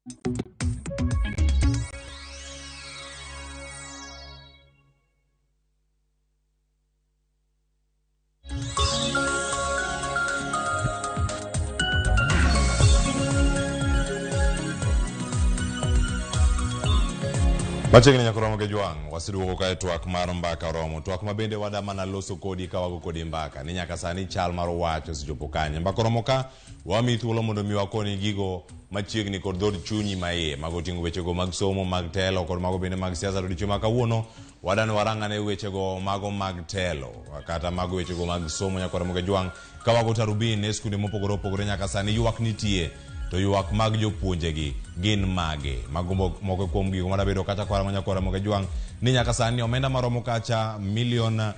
Machiegni nyaka romo gi jwang' waseduogo kae twak mar mbaka oromo twak ma bende wada mana loso kodi ka wago kodi mbaka ni nyaka sani chal mar wach osechopo kanye mbaka oromo ka wamiyi thuolo mondo mi wakoni gigo machiegni kod dhood chunyi ma iye mago oting'o wechego mag somo mag telo kod mago bende mag siasa to odiochieng' ma kawuono wadani warang'ane wechego mago mag telo kata mago wechego mag somo nyaka romo gi jwang' ka wago tarubin e skunde mopogore opogore nyaka sani ywak nitie to ywak mag jopuonjegi gin mage mago moko kuom gigo madabedo kacha kwarango nyaka romo gi jwang' ni nyaka sani omenda maromo kacha milion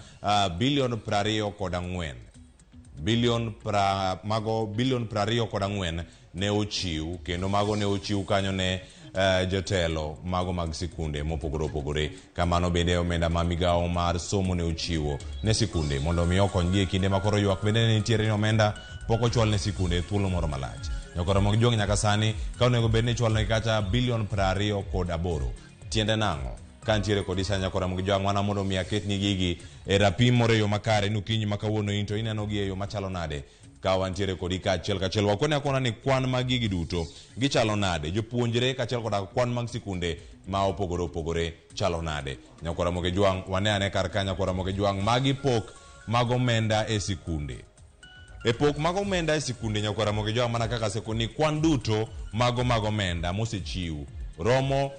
bilion 24 bilion pra, mago bilion 24 ne ochiw kendo mago ne ochiw kanyo ne jotelo mago mag sikunde mopogore opogore kamano bende omenda ma migawo mar somo ne ochiwo ne sikunde mondo mi okonygi e kinde ma koro ywak bende ne nitiere ni omenda pok ochwal ne sikunde e thuolo moro malach nyakoro mag juong' nyaka sani ka onego bed ni ichwalonegi kacha bilion 28 tiende nang'o ka ntiere kodi sani nyakoro mag jwang' mana mondo mi aketni gigi e rapim moro e yo makare ni okinyi ma kawuono in to ineno gi e yo machalo nade ka wantiere kodi kaachiel kachiel wakone akona ni kwan mag gigi duto gichalo nade jopuonjre kaachiel koda kwan mag sikunde ma opogore opogore chalo nade nyakwara moge jwang' wane ane kar ka nyakwara moge jwang' magi pok mag omenda e sikunde e pok mag omenda e sikunde nyakwara moge jwang' mana kaka asekoni kwan duto mago mag omenda mosechiw romo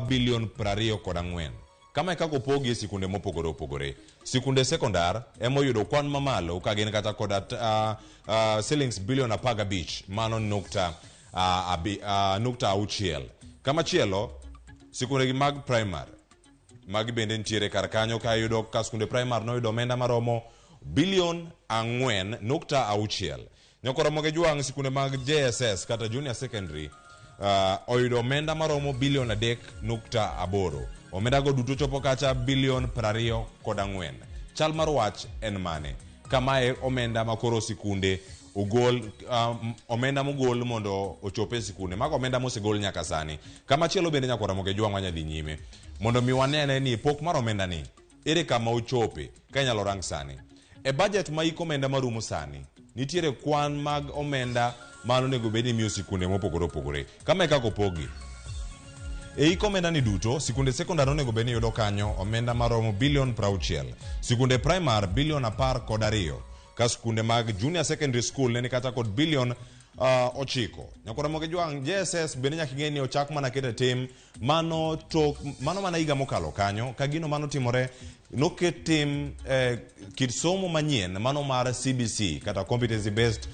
bilion 24 kama e kaka opogi e sikunde mopogore opogore sikunde sekondar ema oyudo kwan mamalo ka gin kata koda silings bilion 15 mano nukta nukta auchiel kamachielo sikunde gi mag primary magi bende nitiere kar kanyo ka yudo ka skunde primary noyudo omenda maromo bilion 4.6 nyakoro moge jwang' sikunde mag JSS kata junior secondary oyudo omenda maromo bilion 3.8 omenda go duto chopo kacha bilion 24 chal mar wach en mane kamae omenda makoro sikunde ogol omenda mogol mondo ochop e sikunde mago omenda mosegol nyaka sani kamachielo bende nyakwara moge jwang' wanya dhi nyime mondo mi wanene ni pok mar omenda ni ere kama ochope ka inyalo rang sani e budget ma iko omenda marumo sani nitiere kwan mag omenda mano onego bed ni imiyo sikunde mopogore opogore kama e kaka opogi e iko omenda ni duto sikunde sekondar onego bed ni yudo kanyo omenda maromo bilion 60 sikunde primar bilion 12 ka sikunde mag junior secondary school ne ni kata kod bilion 9 nyakwara moge jwang' JSS bende nyaka ing'e ni ochak mana keto e tim mano tok mano mana higa mokalo kanyo ka gino mano timore noket tim kit somo manyien mano mar CBC kata competency based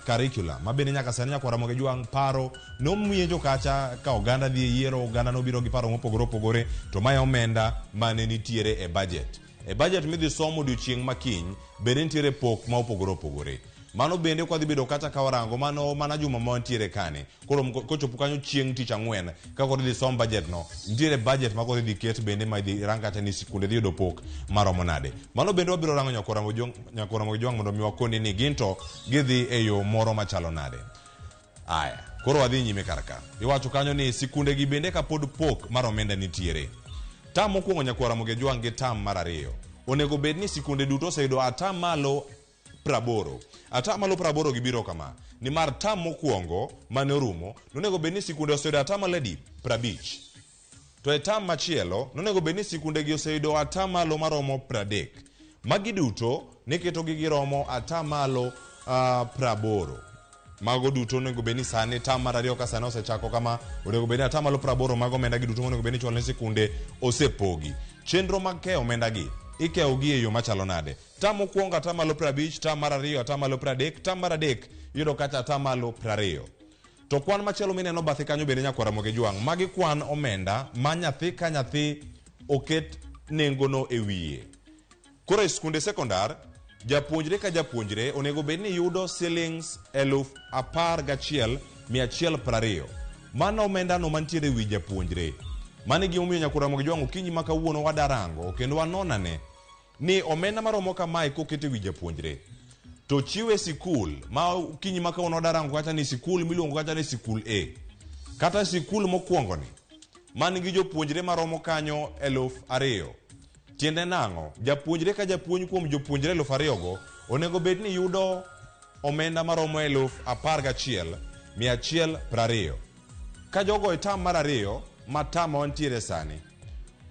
curriculum ma bende nyaka sani nyakwara moge jwang' paro nomienjo kacha ka oganda dhi e yiero oganda nobiro gi paro mopogore opogore to mae omenda mane nitiere e budget e budget midhi somo odiochieng' ma kiny bende nitiere pok ma opogore opogore mano bende ok wadhi bedo kata ka warango mano mana juma ma wantiere kani koro kochopo kanyo chieng' tich ang'wen ka koro idhi som budget no nitiere budget ma koro idhi ket bende ma idhi rang kata ni sikunde dhi yudo pok maromo nade mano bende wabiro rango nyakwara Ramogi Jwang' mondo mi wakoni ni gin to gidhi e yo moro machalo nade aya koro wadhi nyime kar ka iwacho kanyo ni sikunde gi bende kapod pok mar omenda nitiere tam mokwongo nyakwara Ramogi Jwang' gi tam mar ariyo onego bed ni sikunde duto oseyudo atamalo 80 atamalo 80 gi biro kama nimar tam mokwongo mane orumo nonego bed ni sikunde oseyudo atamalo adi 50 to e tam machielo nonego bed ni sikunde gi oseyudo atamalo maromo 30 magi duto niketogi giromo atamalo 80 mago duto onego bed ni sani tam mar ariyo ka sani osechako kama onego bed ni atamalo 80 mag omenda gi duto monego bed ni ichwalo ne sikunde osepogi chenro mag keyo omenda gi ikeyo gi e yo machalo nade tam mokwongo atamalo 50 tam mar ariyo atamalo 30 tam mar adek yudo kacha atamalo 20 to kwan machielo mineno bathe kanyo bende nyakwara Ramogi Jwang' magi kwan omenda ma nyathi ka nyathi oket nengono e wiye koro e skunde sekondar japuonjre ka japuonjre onego bed ni yudo silings 11,120 mano omendano mantiere e wi japuonjre mano e gimomiyo nyakwara Ramogi Jwang' okinyi ma kawuono wadarango kendo wanonane ni omenda maromo kamae koket e wi japuonjre to chiwe sikul ma okinyi ma kawuono wadarango kacha ni sikul miluongo kacha ni sikul A Kata sikul mokwongoni man gi jopuonjre maromo kanyo 2,000. Tiende nang'o? Japuonjre ka japuonj kuom jopuonjre 2,000 go onego bed ni yudo omenda maromo 11,120. Ka jogo e tam mar ariyo ma tam ma wantiere sani,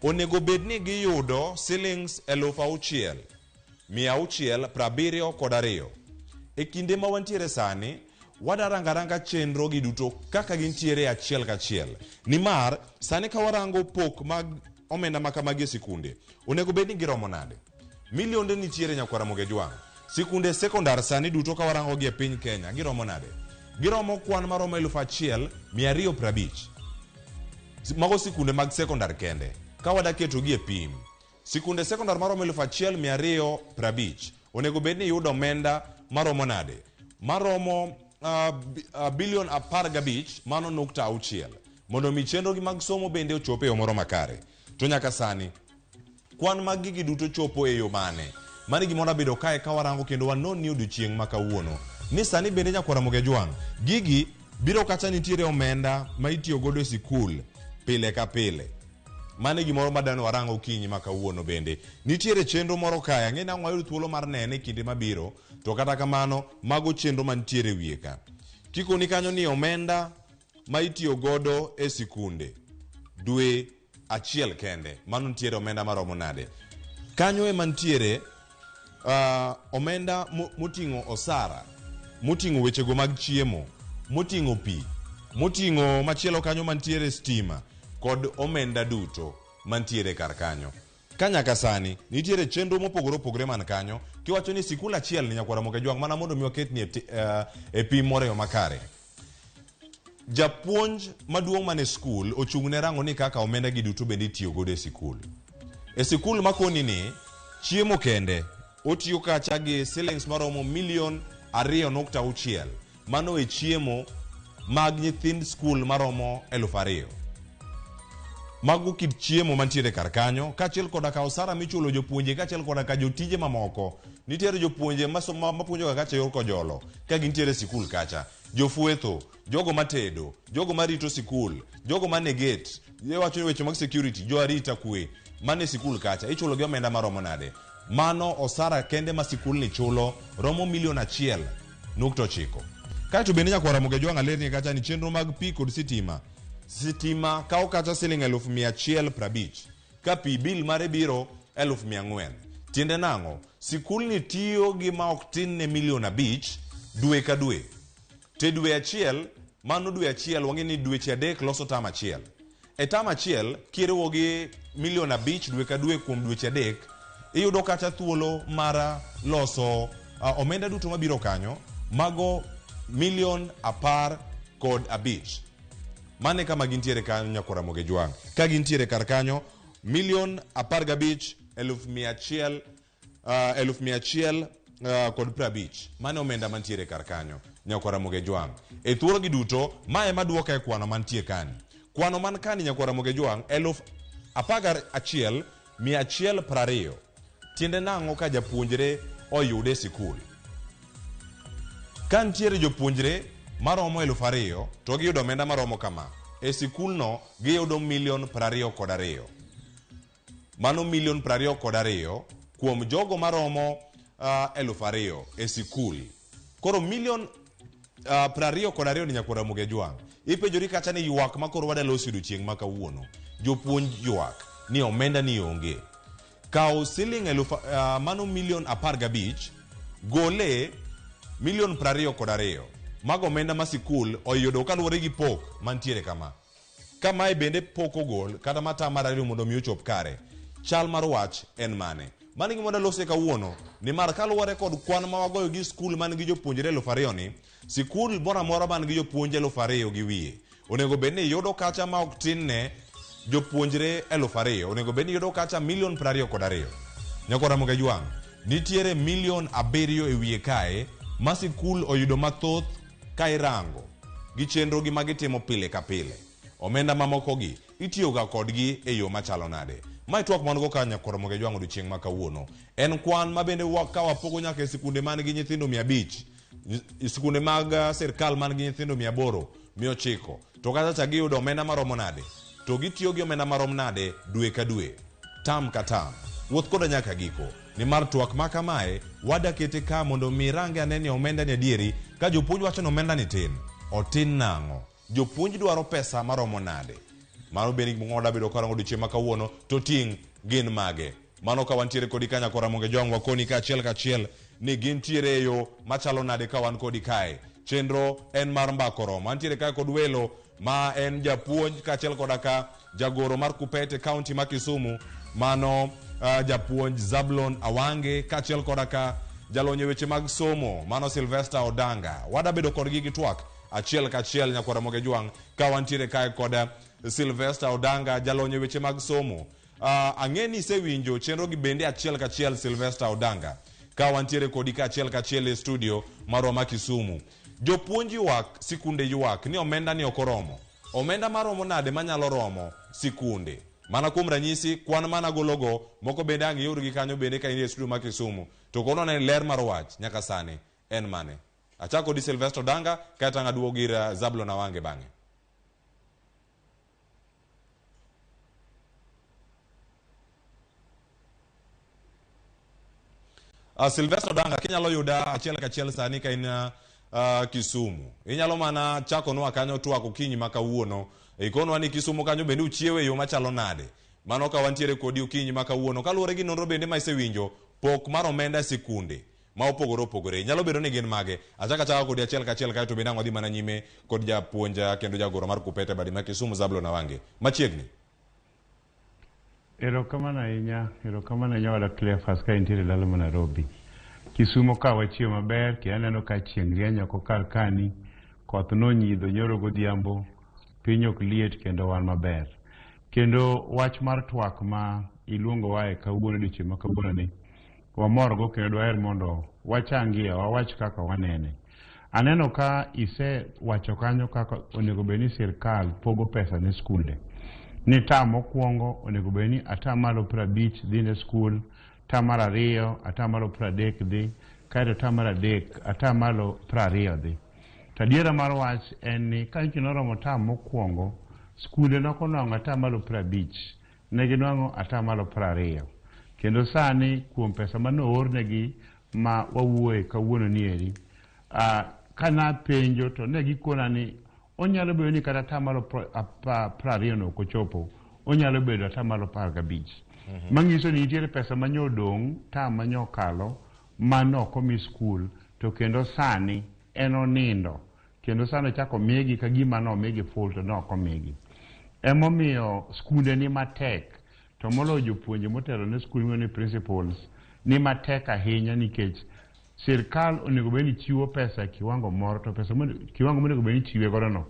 onego bed ni giyudo silings 6,672. E kinde ma wantiere sani, wadarango aranga chenro gi duto kaka gintiere achiel kachiel. Nimar sani ka warango pok mag omenda ma kamagi e sikunde, onego bed ni giromo nade? Milionde nitiere nyakwar Ramogi Ojwang'. Sikunde sekondar sani duto ka warango gi e piny Kenya giromo nade? Giromo kwan maromo 1,250. Mago sikunde mag sekondar kende. Ka wadaketogi e pim, sikunde sekondar maromo 1,250 onego bed ni yudo omenda maromo nade? Maromo bilion 15 mano nukta auchiel mondo mi chenrogi mag somo bende ochop e yo moro makare. To nyaka sani kwan mag gigi duto chopo e yo mane? Mano gimoro abedo kae ka warango kendo wanon ni odiochieng' ma kawuono. Ni sani bende nyakwar Ramogi Ojwang', gigi biro kacha nitiere omenda ma itiyo godo e sikul pile ka pile. Mano e gimoro ma dani warang okinyi ma kawuono bende. Nitiere chenro moro kae, ang'e ni ang' wayud thuolo mar nene e kinde mabiro, to kata kamano, mago chenro mantiere e wiye ka. Kikoni kanyo ni omenda ma itiyo godo e sikunde dwe achiel kende, mano nitiere omenda maromo nade? Kanyo ema nitiere omenda moting'o osara, moting'o wechego mag chiemo, moting'o pi, moting'o machielo kanyo mantiere stima kod omenda duto mantiere kar kanyo. Ka nyaka sani nitiere chenro mopogore opogore man kanyo, kiwacho ni sikul achiel ni nyakwar Ramogi Ojwang' mana mondo mi waketni e pim moro e yo makare. Japuonj maduong' man e skul ochung' ne rango ni kaka omenda gi duto bende itiyo godo e sikul. E sikul makoni ni chiemo kende otiyo kacha gi silings maromo milion 2.6. Mano e chiemo mag nyithind skul maromo 2,000. Mago kit chiemo mantiere kar kanyo, kaachiel koda ka osara michulo jopuonje, kaachiel koda ka jotije mamoko. Nitiere jopuonje mapuonjo ga kacha yor kojolo ka gintiere e sikul kacha. Jofuetho, jogo matedo, jogo marito sikul, jogo mane gate, iwacho ni weche mag security, jo arita kwe mane sikul kacha, ichulo gi omenda maromo nade? Mano osara kende ma sikulni chulo romo milion 1.9. Kaeto bende nyakwar Ramogi Ojwang' alerni kacha ni chenro mag pi kod sitima. Sitima kawo kacha siling 150,000 ka pi bil mare biro 400,000. Tiende nang'o? Sikulni tiyo gi ma ok tin ne milion 5 dwe ka dwe. Te dwe achiel, mano dwe achiel, wang'e ni dweche 3 loso tam achiel. E tam achiel, kiriwo gi milion 5 dwe ka dwe kuom dweche 3, iyudo kacha thuolo mar loso omenda duto mabiro kanyo, mago milion 15. Mane kama gintiere kanyo nyakwar Ramogi Ojwang'. Ka gintiere kar kanyo, milion 15 eluf mia achiel, eluf mia achiel kod prabich. Mane omenda mantiere kar kanyo nyakwar Ramogi Ojwang'. E thuolo gi duto, ma ema duoka e kwano mantie kani. Kwano man kani nyakwar Ramogi Ojwang', 11,120. Tiende nang'o ka japuonjre oyude e sikul? Ka nitiere jopuonjre maromo 2,000 to giyudo omenda maromo kama. E sikulno giyudo milion 22. Mano milion 22 kuom jogo maromo 2,000 e sikul. Koro milion 22 ni nyakwar Ramogi Ojwang'. Ipenjori kacha ni ywak ma koro wadalosi odiochieng' ma kawuono. Jopuonj ywak ni omenda ni onge. Kaw siling eluf, mano milion 15, gole milion 22. Mago omenda ma sikul oyudo kaluwore gi pok mantiere kama. Ka mae bende pok ogol kata mata mar ariyo mondo mi ochop kare, chal mar wach en mane? Mano e gima wadwa kawuono, nimar kaluwore kod kwan ma wagoyo gi skul man gi jopuonjre 2,000 ni, sikul moro amora man gi jopuonj 2,000 gi wiye, onego bed ni yudo kacha ma ok tin ne jopuonjre 2,000, onego bed ni yudo kacha milion 22. Nyakwar Ramogi Ojwang', nitiere milion 7 e wiye kae ma sikul oyudo mathoth ka irango gi chenro gi magitimo pile ka pile. Omenda mamoko gi itiyoga kodgi e yo machalo nade? Mae twak man go ka nyakwar Ramogi Ojwang' odiochieng' ma kawuono. En kwan ma bende ka wapogo nyaka e sikunde man gi nyithindo 500, sikunde mag sirkal man gi nyithindo 800, 900. To kacha cha giyudo omenda maromo nade? To gitiyo gi omenda marom nade dwe ka dwe, tam ka tam? Wuoth koda nyaka giko, nimar twak ma kamae wadakete ka mondo mi irange ane ni omenda ni adieri ka jopuonj wacho ni omenda ni tin, otin nang'o? Jopuonj dwaro pesa maromo nade? Mano bende gik moko wadabedo karango odiochieng' ma kawuono to ting' gin mage? Mano ka wantiere kodi ka nyakora Ramogi Ojwang' wakoni kaachiel kachiel ni gintiere e yo machalo nade ka wan kodi kae. Chenro en mar mbaka oromo. Antiere kae kod welo ma en japuonj kaachiel koda ka jagoro mar Kupet e kaunti ma Kisumu, mano japuonj Zablon Awange kaachiel koda ka jalony e weche mag somo mano Sylvester Odanga. Wadabedo kodgi gi twak achiel kachiel nyakwar Ramogi Ojwang' ka wantiere kae kod Sylvester Odanga jalony e weche mag somo. Ang'e ni isewinjo chenro gi bende achiel kachiel Sylvester Odanga ka wantiere kodi ka achiel kachiel e studio marwa ma Kisumu. Jopuonj ywak, sikunde ywak ni omenda ni ok oromo. Omenda maromo nade manyalo romo sikunde? Mana kuom ranyisi, kwan mana gologo, moko bende ang' iyudgi kanyo bende ka in e studio ma Kisumu. To kono ne ler mar wach nyaka sani en mane? Achako kodi Sylvester Odanga kaeto ang' aduogo ir Zablon Awange bang'e. Sylvester Odanga kinyalo yuda achiel kachiel sani ka in Kisumu. Inyalo mana chakonwa kanyo twak okinyi ma kawuono. Ikonwa ni Kisumu kanyo bende uchiewe e yo machalo nade. Mano ka wantiere kodi okinyi ma kawuono. Kaluwore gi nonro bende ma isewinjo, pok mar omenda e sikunde ma opogore opogore. Nyalo bedo ni gin mage. Achako achaka kodi achiel kachiel kaeto bende ang' wadhi mana nyime kod japuonj kendo jagoro mar Kupete badi ma Kisumu Zablon Awange. Machiegni. Erokamano ahinya, erokamano ahinya wada Cleophas ka intiere dala ma Nairobi. Kisumo ka wachiewo maber, kendo aneno ka chieng' rieny oko kar kani, koth nonyidho nyoro godhiambo, piny ok liet kendo wan maber. Kendo wach mar twak ma iluongowae kawuono odiochieng' ma kawuono ni, wamorgo kendo dwaher mondo wachangie, wawach kaka wanene. Aneno ka isewacho kanyo kaka onego bed ni sirkal pogo pesa ne skunde. Ni tam mokwongo onego bed ni atamalo 50 dhi ne skul, tam mar ariyo atamalo 30 dhi, kaeto tam mar adek atamalo 20 dhi. To adiera mar wach en ni ka nyocha noromo tam mokwongo, skunde nokonwang'o atamalo 50, ne ginwang'o atamalo 20. Kendo sani kuom pesa manoornegi ma wawuoye kawuono nieri, ka napenjo to ne gikona ni onyalo bedo ni kata atamalo 20 no ok ochopo, onyalo bedo atamalo 15. Manyiso ni nitiere pesa manyo odong' tam manyo okalo mano ok omi skul, to kendo sani en onindo, kendo sani ochako migi ka gima nomigi full to ne ok omigi. Emomiyo skunde ni matek, to moloyo jopuonje motelo ne skul miluongo ni principals ni matek ahinya nikech sirkal onego bed ni chiwo pesa e kiwango moro to pesa kiwango monego bed ni chiwe godo no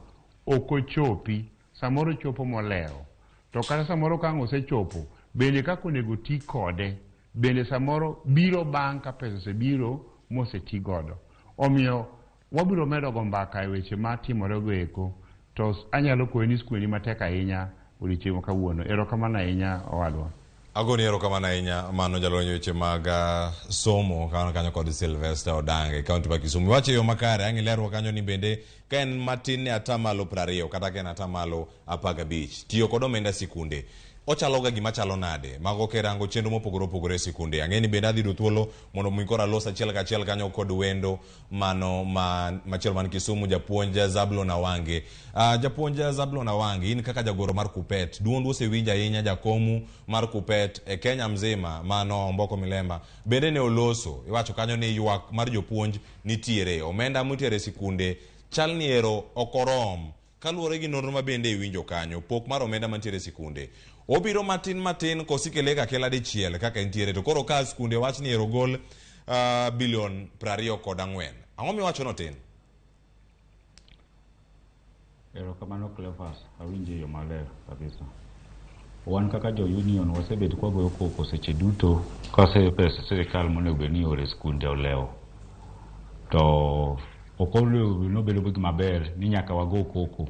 ok ochopi, samoro chopo molewo. To kata samoro ka ang' osechopo, bende kaka onego ti kode bende samoro biro bang' ka pesa osebiro moseti godo. Omiyo wabiro medo go mbaka e weche matimore go eko, to anyalo kwayi ni skunde ni matek ahinya odiochieng' ma kawuono. Erokamano ahinya owadwa. Agoni erokamano ahinya mano jalony weche mag somo kanyo kanyo kod Sylvester Odanga e kaunti ma Kisumu. Iwacho e yo makare, ang' ilerwa kanyo ni bende ka en matin ne atamalo 20 kata ka en atamalo 15 tiyo kod omenda sikunde ochalo ga gima chalo nade? Mago kirango chenro mopogore opogore e sikunde. Ang'e ni bende adhi yudo thuolo mondo mi koro alos achiel kachiel kanyo kod wendo mano ma machielo man Kisumu, japuonj Zablon Awange. Japuonj Zablon Awange, in kaka jagoro mar Kupet, duondu osewinj ahinya jakomu mar Kupet e Kenya mzima mano Omboko Milemba bende ne oloso. Iwacho kanyo ni ywak mar jopuonj nitiere, omenda mitiere e sikunde chal ni ero ok orom. Kaluwore gi nonro ma bende iwinjo kanyo, pok mar omenda mantiere e sikunde obiro matin matin kosikele akela dichiel kaka entiere, to koro ka sikunde wach ni ero gol bilion 24. Ang'o miwacho no tin? Erokamano Cleophas, awinji e yo maler kabisa. Wan kaka jo union wasebet kwagoyo koko seche duto ka pesa sirikal monego bed ni ioro e skunde olewo. To ok onego nobedo gima ber ni nyaka wago koko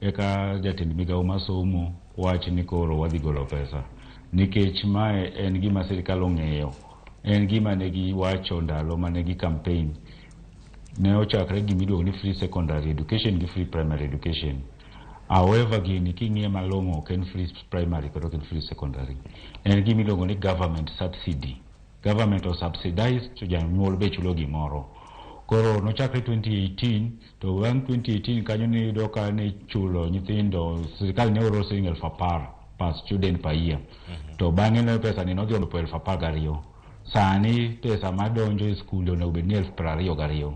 eka jatend migawo mar somo wach ni koro wadhi golo pesa. Nikech mae en gima sirikal ong'eyo, en gima ne giwacho ndalo mane gi campaign. Ne ochakre gima iluongo ni free secondary education gi free primary education. However, gini king'iye malong'o ok en free primary kata ok en free secondary. En gima iluongo ni government subsidy. Government o subsidize to janyuol be chulo gimoro. Koro nochakre 2018 to bang' 2018 kanyo niyudo ka ne chulo nyithindo sirikal ne oro siling 10,000 per student per year. To bang'e no pesa ni nodhi ochopo 12,000. Sani pesa madonjo e skunde onego bed ni 22,000.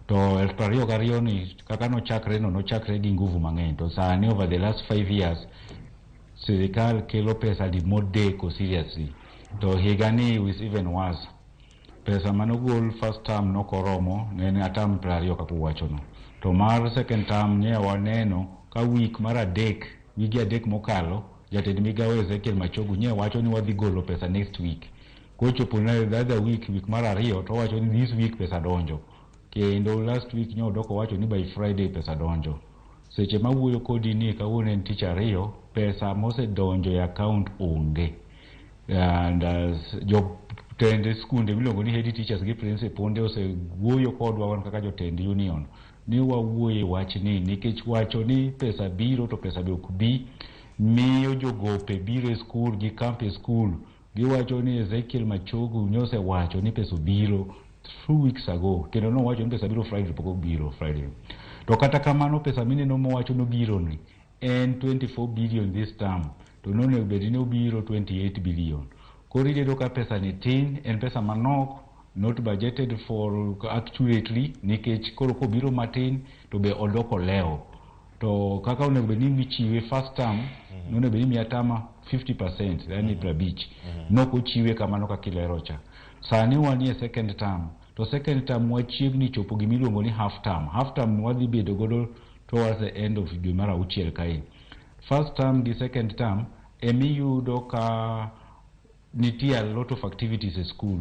To 22,000 ni kaka nochakre no nochakre gi nguvu mang'eny to sani over the last 5 years sirikal kelo pesa di modeko seriously. To higa ni is even worse. Pesa manogol first term nokoromo ne en atam 20 kaka uwachono. To mar second term nye waneno ka week mar adek, wige adek mokalo, jatend migawo Ezekiel Machogu nye wacho ni wadhi golo pesa next week. Kochopo na the other week, week mar ariyo, to owacho ni this week pesa donjo. Kendo last week nye odok owacho ni by Friday pesa donjo. Seche mawuoyo kodi ni kawuono en tich ariyo, pesa mosedonjo e account onge. And jotend skunde miluongo ni head teachers gi principal osewuoyo kodwa wan kaka jotend union ni wawuoye wachni nikech wacho ni pesa biro to pesa be ok bi miyo jogope biro e skul gi camp e skul giwacho ni Ezekiel Machogu nyosewacho ni pesa obiro 2 weeks ago kendo nowacho ni pesa biro Friday pok obiro Friday to kata kamano pesa mineno mowacho nobiro ni en 24 billion this term to nonego bed ni obiro 28 billion koro iyudo ka pesa ni tin en pesa manok not budgeted for accurately nikech koro kobiro matin to be odok olewo to kaka onego bed ni ichiwe first term nonego bed ni imiya tama 50% yani 50 nok ochiwe kamano kaka ilero cha sani wanie second term to second term wachiegni chopo gimiluongo ni half term half term wadhi bedo godo towards the end of dwe mar auchiel kae first term gi second term emiyudo ka nitie a lot of activities e school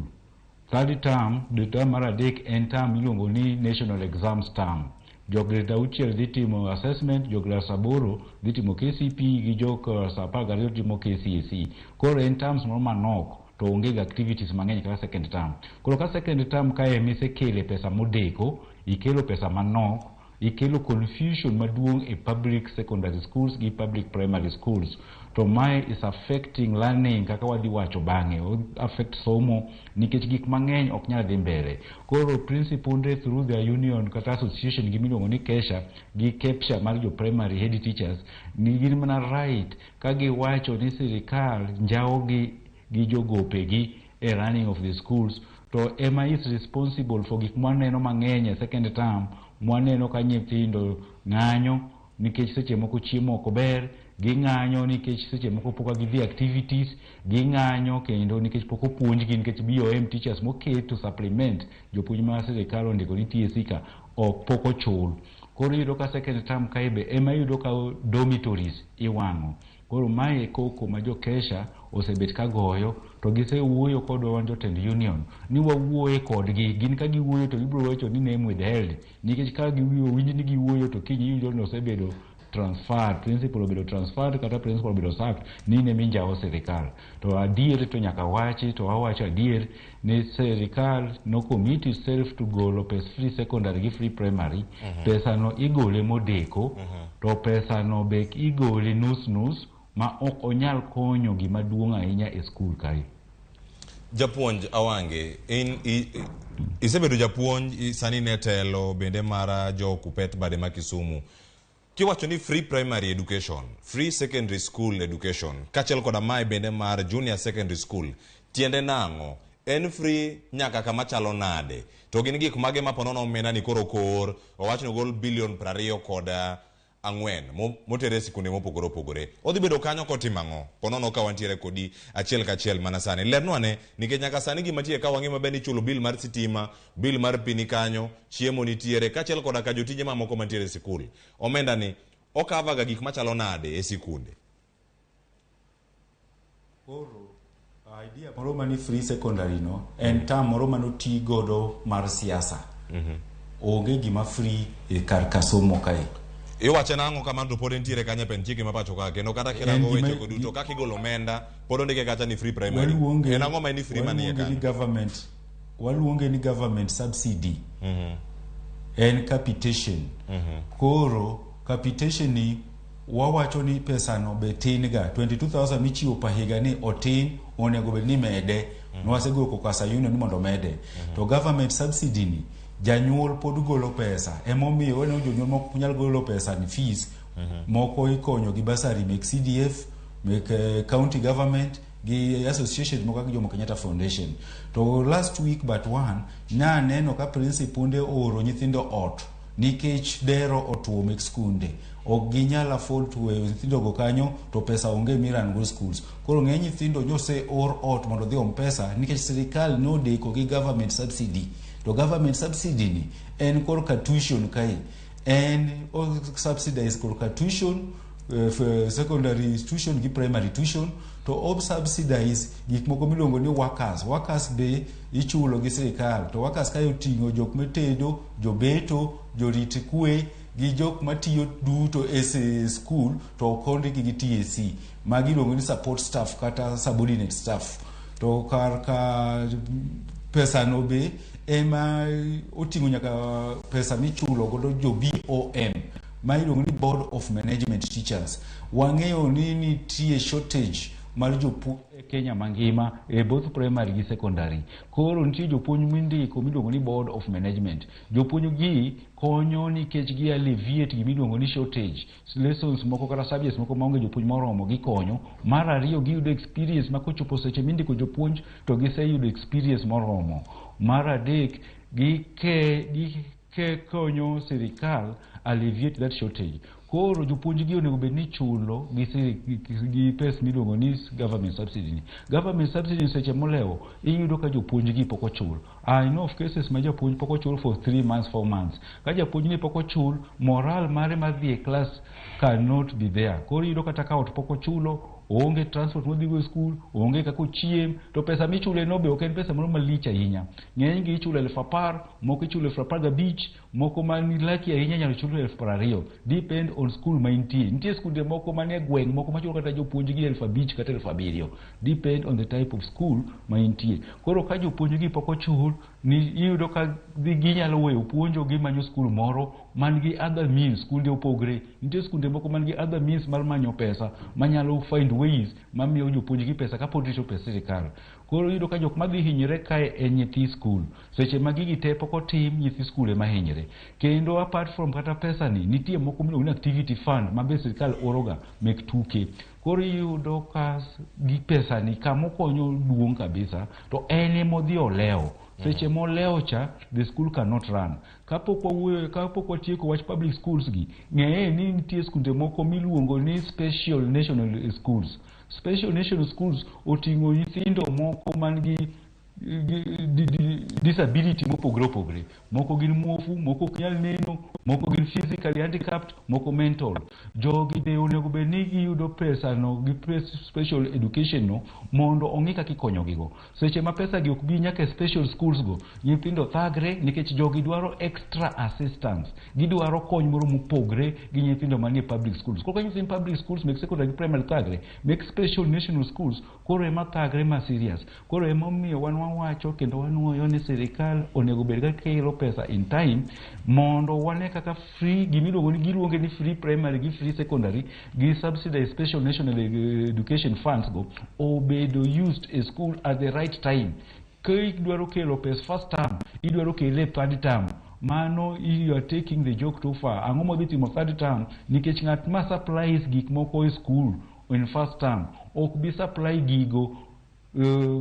third term dwe term mar adek en term miluongo ni national exams term jo grade auchiel dhi timo assessment jo klas aboro dhi timo KCPE gi jo klas 12 timo KCSE koro en terms moro manok to onge ga activities mang'eny kaka second term koro ka second term kae misekele pesa modeko ikelo pesa manok ikelo confusion maduong' e public secondary schools gi public primary schools to mae is affecting learning kaka wadhi wacho bang'e o affect somo nikech gik mang'eny ok nyal dhi mbele koro principal through their union kata association gi miluongo ni KESSHA gi KEPSHA mar jo primary head teachers ni gin mana right ka giwacho ni sirikal njawo gi gi jogopegi e running of the schools to ema is responsible for gik mwaneno mang'eny e second term mwaneno ka nyithindo ng'anyo nikech seche moko chiemo ok ber ging'anyo nikech seche moko pok gidhi activities ging'anyo kendo nikech pok opuonjgi nikech BOM teachers moket to supplement jopuonj ma sirikal ondiko ni TSC ka ok pok ochul koro iyudo ka second term kae be ema iyudo ka dormitories iwang'o koro mae koko ma jo KESSHA osebet ka goyo to gisewuoyo kodwa wan jotend union ni wawuoye kodgi gin ka giwuoyo to gibiro wacho ni name withheld nikech ka giwuoyo winj ni giwuoyo to kiny iyudo ni osebedo transferred principal obedo transferred kata principal obedo sacked ni in eminjawo sirikal to adier to nyaka wachi to wawacho adier ni sirikal no commit itself to golo pes free secondary gi free primary pesa no igole modeko to pesa no be igole nus nus ma ok onyal konyo gima duong' ahinya e skul kae Japuonj Awange, in isebedo japuonj sani ne telo bende mar jo Kuppet bade ma Kisumu. Kiwacho ni free primary education, free secondary school education, kaachiel koda mae bende mar junior secondary school, tiende nang'o? En free nyaka kama chalo nade? To gin gik mage ma ponono omenda ni koro koor, owach ni ogol bilion 24 motere e sikunde mopogore opogore. Odhi bedo kanyo kotimo ang'o? Ponono ka wantiere kodi achiel kachiel mana sani. Lernwa ne, nikech nyaka sani gima tie ka wang'e maber ni ichulo bill mar sitima, bill mar pi ni kanyo, chiemo nitiere, kaachiel koda ka jotije mamoko mantiere e sikul. Omenda ni okava ga gik machalo nade e sikunde? Koro idea moro mani free secondary no en term moro manoti godo mar siasa. Onge gima free e kar ka somo kae. Iwache nang'o kamano to pod entiere kanyo e pend chike ma pacho ka kendo kata kirango weche go duto kaka igolo omenda pod ondike kacha ni free primary. Waluonge En ang'o ma en ni free manie waluonge ni kanyo? government waluonge ni government subsidy. En capitation. Koro capitation ni Wawacho ni pesa no be tin ga 22,000 michiwo pa higa ni otin, onego bed ni mede. Nwasego koko as a union ni mondo mede. To government subsidy ni janyuol pod golo pesa, emomiyo waneno jonyuol moko ok nyal golo pesa ni fees. Moko ikonyo gi bursary mek CDF, mek county government gi association moko kaka Jomo Kenyatta Foundation. To last week but one naneno ka principunde ooro nyithindo ot nikech dero otuo mek skunde, ok ginyal afford to weyo nyithindo go kanyo, to pesa onge miran go schools. Koro ng'eny nyithindo nyose or ot mondo odhi om pesa nikech sirikal nodeko gi government subsidy. To government subsidy ni en korka tuition kae, en o subsidize korka tuition, secondary tuition gi primary tuition, to o subsidize gik moko miluongo ni workers. Workers be ichulo gi sirikal, to workers kae oting'o jok matedo, jobeto, jorit kwe gi jok matiyo duto e school, to ok ondikgi gi TSC. Magi iluongo ni support staff kata subordinate staff. To kar ka pesa no be ema oting'o nyaka pesa michulo godo jo BOM, ma iluongo ni Board of Management Teachers. Wang'eyo ni nitie shortage mar jopuonj e Kenya mangima e both primary gi secondary. Koro nitie jopuonj mindiko miluongo ni Board of Management. Jopuonj gi konyo nikech gi alleviate gima iluongo ni shortage. Lessons moko kata subjects moko maonge jopuonj moromo gikonyo. Mar ariyo, giyudo experience ma kochopo seche mindiko jopuonj to giseyudo experience moromo. Mar adek, gike konyo sirikal alleviate that shortage. Koro jopuonj gi onego bed ni ichulo gi pes miluongo ni government subsidy ni. Government subsidy seche molewo iyudo ka jopuonj gi pok ochul. I know of cases ma japuonj pok ochul for 3 months, 4 months. Ka japuonj ni pok ochul, morale mare mar dhi e class cannot be there. Koro iyudo kata ka ot pok ochulo, oonge transport modhigo e school, onge kaka ochiem, to pesa michule no be ok en pesa moro malich ahinya. Ng'eny gi ichulo 10,000, moko ichulo 15,000, moko man lucky ahinya nyalo chulo 20,000. Depend on school ma intie. Nitie skunde moko manie gweng' moko machulo kata jopuonj gi 5,000 kata 7,000. Depend on the type of school ma intie. Koro ka jopuonj gi pok ochul, ni iyudo ka ginyalo weyo puonjo, gimanyo school moro man gi other means. Skunde opogre. Nitie skunde moko man gi other means mar manyo pesa, manyalo find ways mamiyo jopuonj gi pesa kapod rito pes sirikal. Koro iyudo ka jok madhi hinyre kae en nyithi school. Seche ma gigi te pok otim, nyithi school ema hinyre. Kendo apart from kata pesa ni, nitie moko miluongo ni activity fund ma be sirikal oroga mek tuke. Koro iyudo ka gi pesa ni kamokonyo duong' kabisa, to en emodhi olewo. Seche molewo cha, the school cannot run. Kapok wawuoyo, kapok watieko wach public schools gi, ng'eye ni nitie skunde moko miluongo ni special national schools. Special national schools oting'o nyithindo moko man gi disability mopogore opogore. Moko gin muofu, moko ok nyal neno, moko gin physically handicapped, moko mental. Jogi be onego bed ni giyudo pesa no gi special education no mondo ong'i kaka ikonyogigo. Seche ma pesa gi ok bi nyaka e special schools go, nyithindo thagre nikech jogi dwaro extra assistance. Gidwaro kony moro mopogre gi nyithindo manie public schools. Koro ka nyithind public schools mek secondary gi primary thagre, mek special national schools koro ema thagre ma serious. Koro emomiyo wan wawacho kendo wanuoyo ni sirikal onego bed ka kelo pesa in time mondo wane kaka free gimiluongo ni giluonge ni free primary gi free secondary gi subsidized special national education funds go obedo used e school at the right time. Ka idwaro kelo pes first term, idwaro kele third term, mano you are taking the joke too far. Ang'o modhi timo third term? Nikech ng'at ma supplies gik moko e school in first term ok bi supply gigo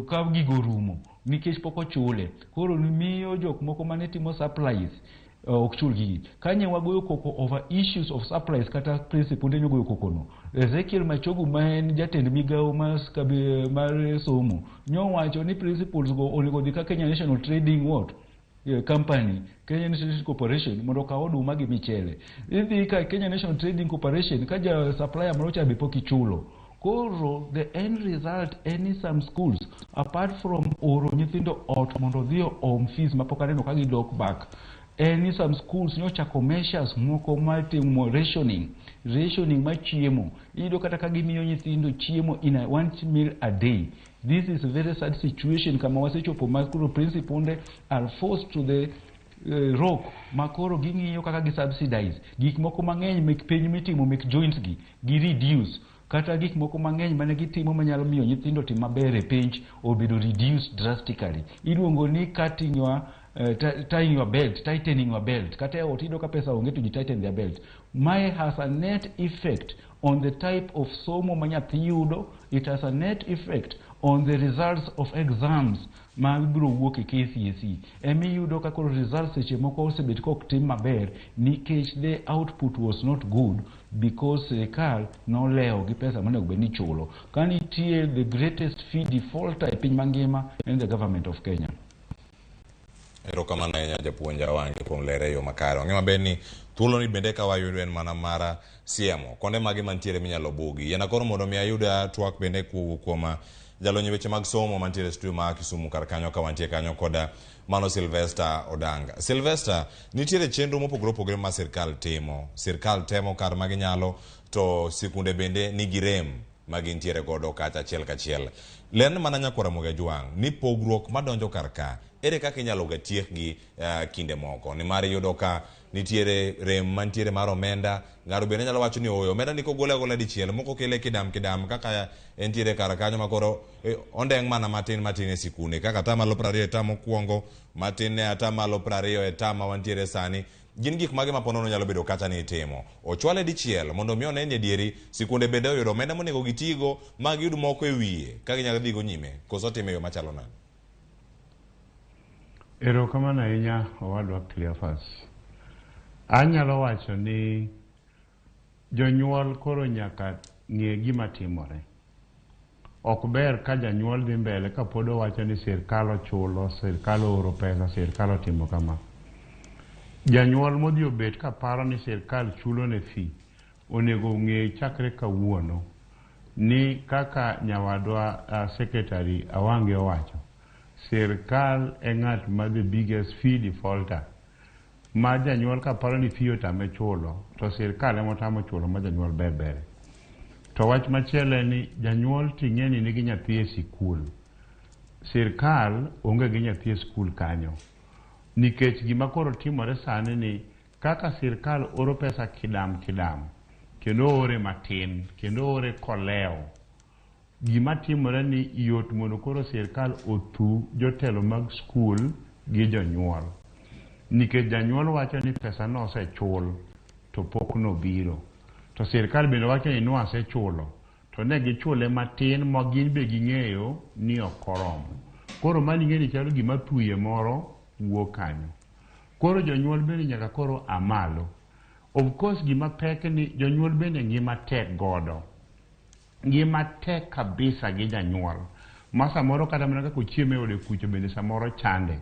ka gigo rumo nikech pok ochule. Koro miyo jok moko mane timo supplies ok chul gigi. Kanye wagoyo koko over issues of supplies kata principal ne goyo koko no. Ezekiel Machogu ma en jatend migawo mar somo nyowacho ni principals go onego dhi ka Kenya National Trading what? Company, Kenya National Trading Corporation mondo okaw oduma gi michele. Idhi ka Kenya National Trading Corporation ka ja supplier moro cha be pok ichulo. Koro the end result en ni some schools apart from oro nyithindo ot mondo odhi oom fees mapok aneno ka gidok back, en ni some schools nyochako measures moko mar timo rationing mar chiemo. Iyudo kata ka gimiyo nyithindo chiemo in a one meal a day. This is a very sad situation kama wasechopo ma koro principal are forced to the rock ma koro ging'iyo kaka gi subsidize gik moko mang'eny mek penj mitimo mek joints gi gi reduce kata gik moko mang'eny mane gitimo manyalo miyo nyithindo tim maber e penj obedo reduced drastically. Iluongo ni cutting your tying your belt, tightening your belt. Kata e ot iyudo ka pesa onge to ji tighten their belt. Mae has a net effect on the type of somo ma nyathi yudo. It has a net effect on the results of exams ma biro wuok e KCSE. Emiyudo ka koro results seche moko osebet kok tim maber nikech the output was not good because sirikal nolewo gi pesa monego bed ni ichulo. Ka nitie the greatest fee defaulter e piny mangima en the government of Kenya. Erokamano ahinya japuonj Awange kuom lere e yo makare. Wang'e maber ni thuoloni bende ka wayudo en mana mar siemo konde mage mantiere minyalo bugi. Yiena koro mondo mi ayud twak bende kowuok kuom jalony e weche mag somo mantiere e studio ma Kisumu kar kanyo ka wantie kanyo kod mano Sylvester Odanga. Sylvester, nitiere chenro mopogore opogore ma sirkal timo. Sirkal temo kar ma ginyalo to sikunde bende nigi rem ma gintiere godo kacha achiel kachiel. Lerne mana nyakwar Ramogi Ajwang' ni pogruok madonjo kar ka, ere kaka inyalo ga tiekgi kinde moko? Nimar iyudo ka nitiere rem mantiere mar omenda, ng'ato bende nyalo wacho ni ooyo, omenda ni kogole agola dichiel, moko kele kidam kidam kaka entiere kar kanyo ma koro ondeng' mana matin matin e sikunde kaka atamalo 20 e tam mokwongo, matin ne atamalo 20 e tam ma wantiere sani. Gin gik mage ma ponono nyalo bedo kata ni itimo? Ochwale dichiel mondo mi one ni adieri sikunde bende oyudo omenda monego gitigo ma giyud moko e wiye ka ginyalo dhigo nyime, koso otime e yo machalo nade? Erokamano ahinya owadwa Cleophas. Anyalo wacho ni jonyuol koro nyaka ng'e gima timore. Ok ber ka janyuol dhi mbele kapod owacho ni sirkal ochulo, sirkal ooro pesa, sirkal otimo kama. Janyuol modhi obet kaparo ni sirkal chulo ne fee, onego ong'e chakre kawuono ni kaka nyawadwa secretary Awange owacho, sirkal e ng'at ma the biggest fee defaulter. Ma janyuol kaparo ni fee otame chulo, to sirkal ema otamo chulo ma janyuol ber bere. To wach machielo en ni janyuol ting'e ni nigi nyathi e sikul. Sirkal onge gi nyathi e sikul kanyo. Nikech gima koro timore sani ni kaka sirkal oro pesa kidam kidam, kendo oore matin, kendo oore kolewo. Gima timore ni yot mondo koro sirkal othu jotelo mag skul gi jonyuol. Nikech janyuol wacho ni pesa no osechul to pok nobiro. To sirkal bende wacho ni nwasechulo to ne gichule matin ma gin be ging'eyo ni ok oromo. Koro mano ing'e ni chalo gima thuye moro wuok kanyo. Koro jonyuol bende nyaka koro a malo. Of course gima pek ni jonyuol bende ngima tek godo. Ngima tek kabisa gi janyuol. Ma samoro kata mana kaka ochiemo e ode kucho bende samoro chande.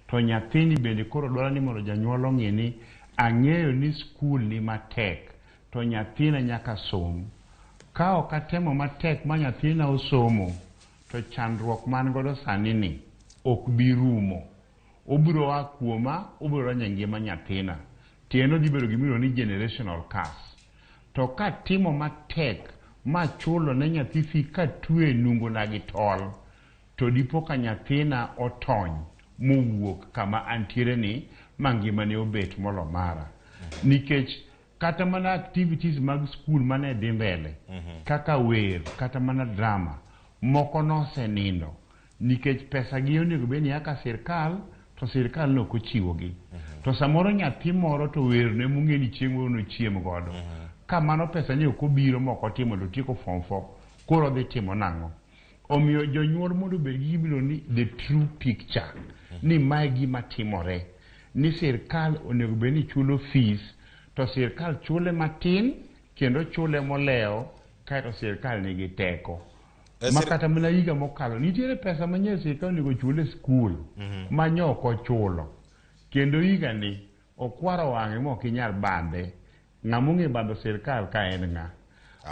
To nyathini bende koro dwaro ni mondo janyuol ong'e ni ang'eyo ni skul ni matek to nyathina nyaka som. Ka ok atemo matek ma nyathina osomo to chandruok man godo sani ni ok bi rumo. Obiro a kuoma, obiro donjo e ngima nyathina. Tiende odhi bedo gimiluongo ni generational curse. To katimo matek machulo ne nyathi fee katwe nungona gi tol, to dipo ka nyathina otony mowuok kama antiere ni ma ngimane obet molo mara. Nikech kata mana activities mag skul mane dhi mbele, kaka wer, kata mana drama, moko nosenindo nikech pesa gi onego bed ni a ka sirkal to sirkal ne ok ochiwogi. To samoro nyathi moro to werne mong'e ni chieng' moro nochiem godo. Ka mano pesa ni ok obiro ma ok otimo to otieko form 4, koro odhi timo nang'o? Omiyo jonyuol mondo obed gi gima iluongo ni the true picture, ni mae gima timore, ni sirkal onego bed ni chulo fees, to sirkal chule matin kendo chule molewo kaeto sirkal nigi teko. Ma kata mana higa mokalo nitiere pesa ma nye sirkal onego ochul e skul ma nyo ok ochulo. Kendo higa ni okwaro wang'e ma ok inyal bandhe. Ng'ama ong'e bandho sirkal ka en ng'a?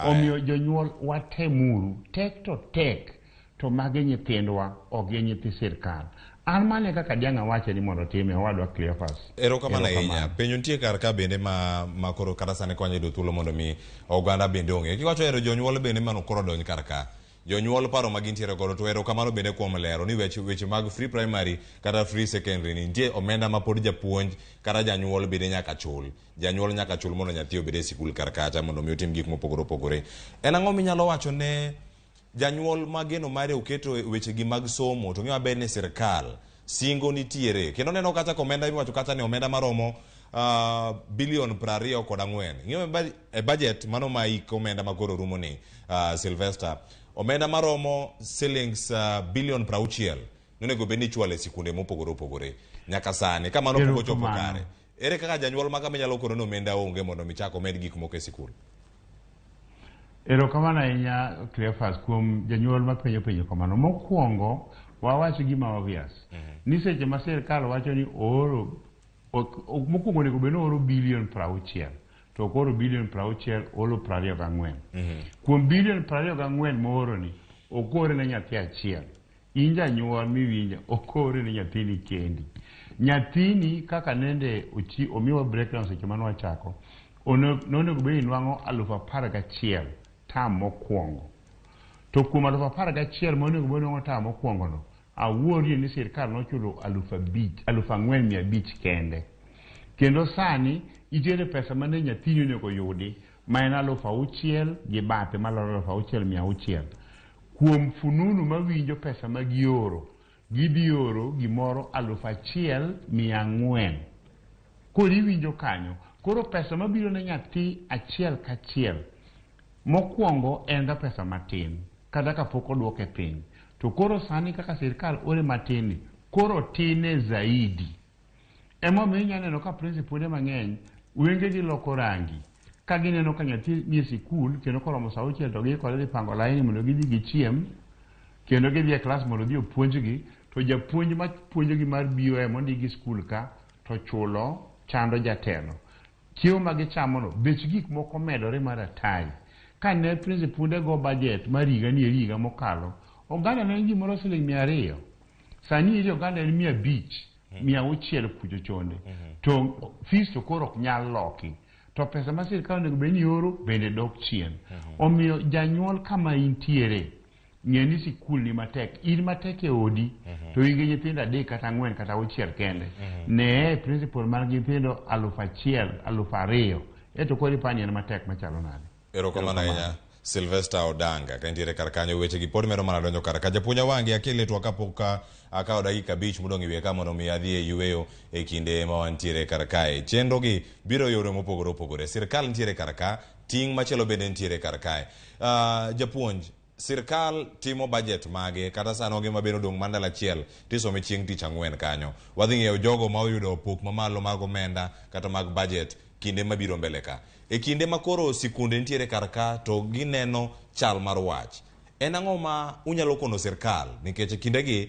Omiyo jonyuol watemuru, tek to tek, to magi nyithindwa, ok gin nyithi sirkal. An mano e kaka diang' awache ni mondo otime, owadwa Cleophas. Erokamano ahinya. Penjo nitie kar ka bende ma koro kata sani konya yudo thuolo mondo mi oganda bende ong'e. Kiwacho hero jonyuol bende mano koro donj kar ka. Jonyuol paro ma gintiere godo to erokamano bende kuom lero ni weche mag free primary kata free secondary ni nitie omenda ma pod japuonj kata janyuol bende nyaka chul. Janyuol nyaka chul mondo nyathi obed e sikul kar kacha mondo mi otim gik mopogore opogore. En ang'o minyalo wacho ne janyuol ma geno mare oketo weche gi mag somo to ng'e maber ni sirkal singo nitiere kendo neno kacha ka omenda iwacho kacha ni omenda maromo bilion 24. Ing'eyo e budget mano ma hik omenda ma koro rumo ni Sylvester, omenda maromo shillings bilion 60 nonego bed ni ichwalo e sikunde mopogore opogore nyaka sani ka mano pok ochopo kare. Ere kaka janyuol ma kama inyalo kono ni omenda onge mondo mi chak omed gik moko e sikul? Erokamano ahinya Cleophas kuom janyuol mapenjo penjo kamano. Mokwongo wawach gima obvious ni seche ma sirkal wacho ni ooro mokwongo onego bed ni ooro bilion 60 to ok ooro bilion 60, ooro 24. Kuom bilion 24 mooro ni ok oore ne nyathi achiel. In janyuol miwinja ok oore ne nyathini kendi. Nyathini kaka nende omiwa breakdown seche mane wachako, nonego bed ni nwang'o 11,000 term mokwongo. To kuom 11,000 monego bed ni nwang'o term mokwongo no, awuorie ni sirkal nochulo 5,000, 4,500 kende. Kendo sani nitiere pesa mane nyathini onego yudi ma en 6,000 gi bathe maloro 6,600. Kuom fununu mawinjo pesa ma gioro, gidhi oro gimoro 1,400. Koro iwinjo kanyo. Koro pesa mabiro ne nyathi achiel kachiel, mokwongo en ga pesa matin, kata kapok oduoke piny. To koro sani kaka sirkal ore matin ni, koro tine zaidi. Emomiyo inyalo neno ka principal mang'eny wengegi loko rangi. Ka gineno ka nyathi nie sikul kendo koromo saa 6 to giikore dhi pango laini mondo gidhi gichiem, kendo gidhi e klas mondo odhi opuonjgi, to japuonj ma puonjogi mar BOM mondiki gi skul ka to chulo chando jatelo. Chiemo ma gichamono, bech gik moko medore mar atari. Ka ne principal go budget mar higa ni higa mokalo, oganda ne en gimoro siling 200. Sani eri oganda en 500, 600 kucho chonde. To fees to koro ok nyal loki. To pesa ma sirkal onego bed ni oro bende dok chien. Omiyo janyuol kama intiere, ng'e ni sikul ni matek. In matek e odi, to in gi nyithindo 3 kata 4 kata 6 kende. Ne principal mar nyithindo 1,000, 2,000. Eto koro ipani en matek machalo nade? Erokamano ahinya Sylvester Odanga ka intiere kar kanyo weche gi pod medo mana donjo kar ka. Japuonj Awangi akele twak kapok akawo dakika 5 modong' e wiye ka mondo mi adhi e yueyo e kinde ma wantiere kar kae. Chenro gi biro yore mopogore opogore. Sirkal nitiere kar ka, ting' machielo bende nitiere kar kae. Japuonj, sirkal timo budget mage kata sano gima bende odong' mana ndalo achiel tisome chieng' tich ang'wen kanyo. Wadhi ng'eyo jogo ma oyudo pok mamalo mag omenda kata mag budget kinde mabiro mbele ka. E kinde ma koro sikunde nitiere kar ka to gineno chal mar wach. En ang'o ma unyalo kono sirkal nikech e kindegi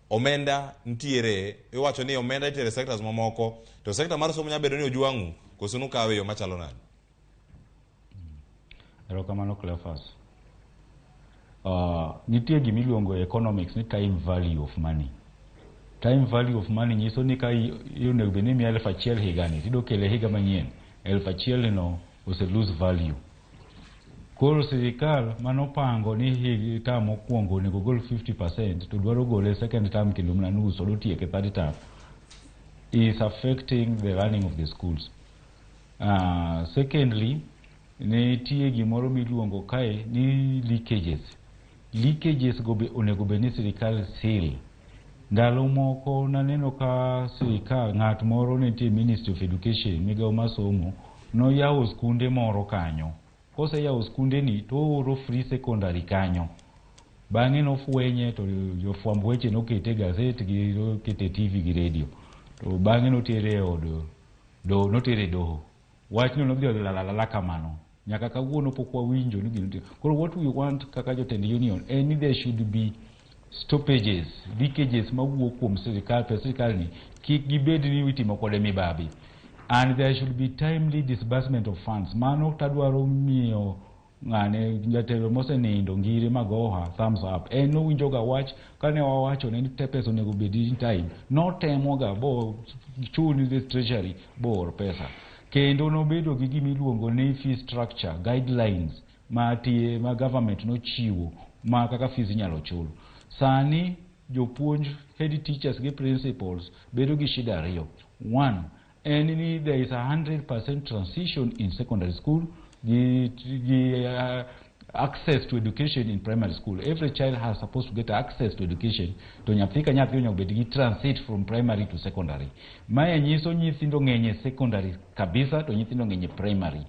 omenda nitiere, iwacho ni omenda nitiere e sectors mamoko to sector mar somo nyalo bedo ni ojwang'u koso nukawe e yo machalo nade? Erokamano Cleophas. Nitie gima iluongo e economics ni time value of money. Time value of money nyiso ni ka onego bed ni imiya 1,000 higani, tidwa kele higa manyien, 1,000 no ose lose value. Koro sirikal manopango ni term mokwongo onego gol 50% to dwaro gole second term kendo mana nus odwa tieke third term is affecting the running of the schools. Secondly, nitie gimoro miluongo kae ni leakages. Leakages go be onego bed ni sirikal seal. Ndalo moko naneno ka sirikal ng'at moro nitie Ministry of Education, migawo mar somo, noyawo skunde moro kanyo. Koseyawo skunde ni to ooro free secondary kanyo. Bang'e nofwenye to jofwamb weche nokete e gazet gi nokete e TV gi radio. To bang'e notere e od do notere e doho. Wachno nodhi olalala kamano. Nyaka kawuono pok wawinjo ni gino nitie. Koro what we want kaka jotend union en ni there should be stoppages, leakages mawuok kuom sirikal, pes sirikal ni kik gibed ni itimo kode mibabi. And there should be timely disbursement of funds. Mano tadwaro miyo ng'ane jatelo mosenindo Ngire Magoha thumbs up. En nowinjo ga wach kane wawacho ne ni te pesa onego bed in time. Notemo ga bo chuni the treasury bo or pesa. Kendo nobedo gi gima iluongo ni fee structure guidelines ma tie ma government nochiwo ma kaka fees inyalo chul. Sani jopuonj, head teachers gi principals bedo gi shida ariyo. One, en ni there is a 100% transition in secondary school gi access to education in primary school. Every child has supposed to get access to education. To nyathi ka nyathi onego bed gi transit from primary to secondary. Mae nyiso nyithindo ng'eny e secondary kabisa to nyithindo ng'eny e primary.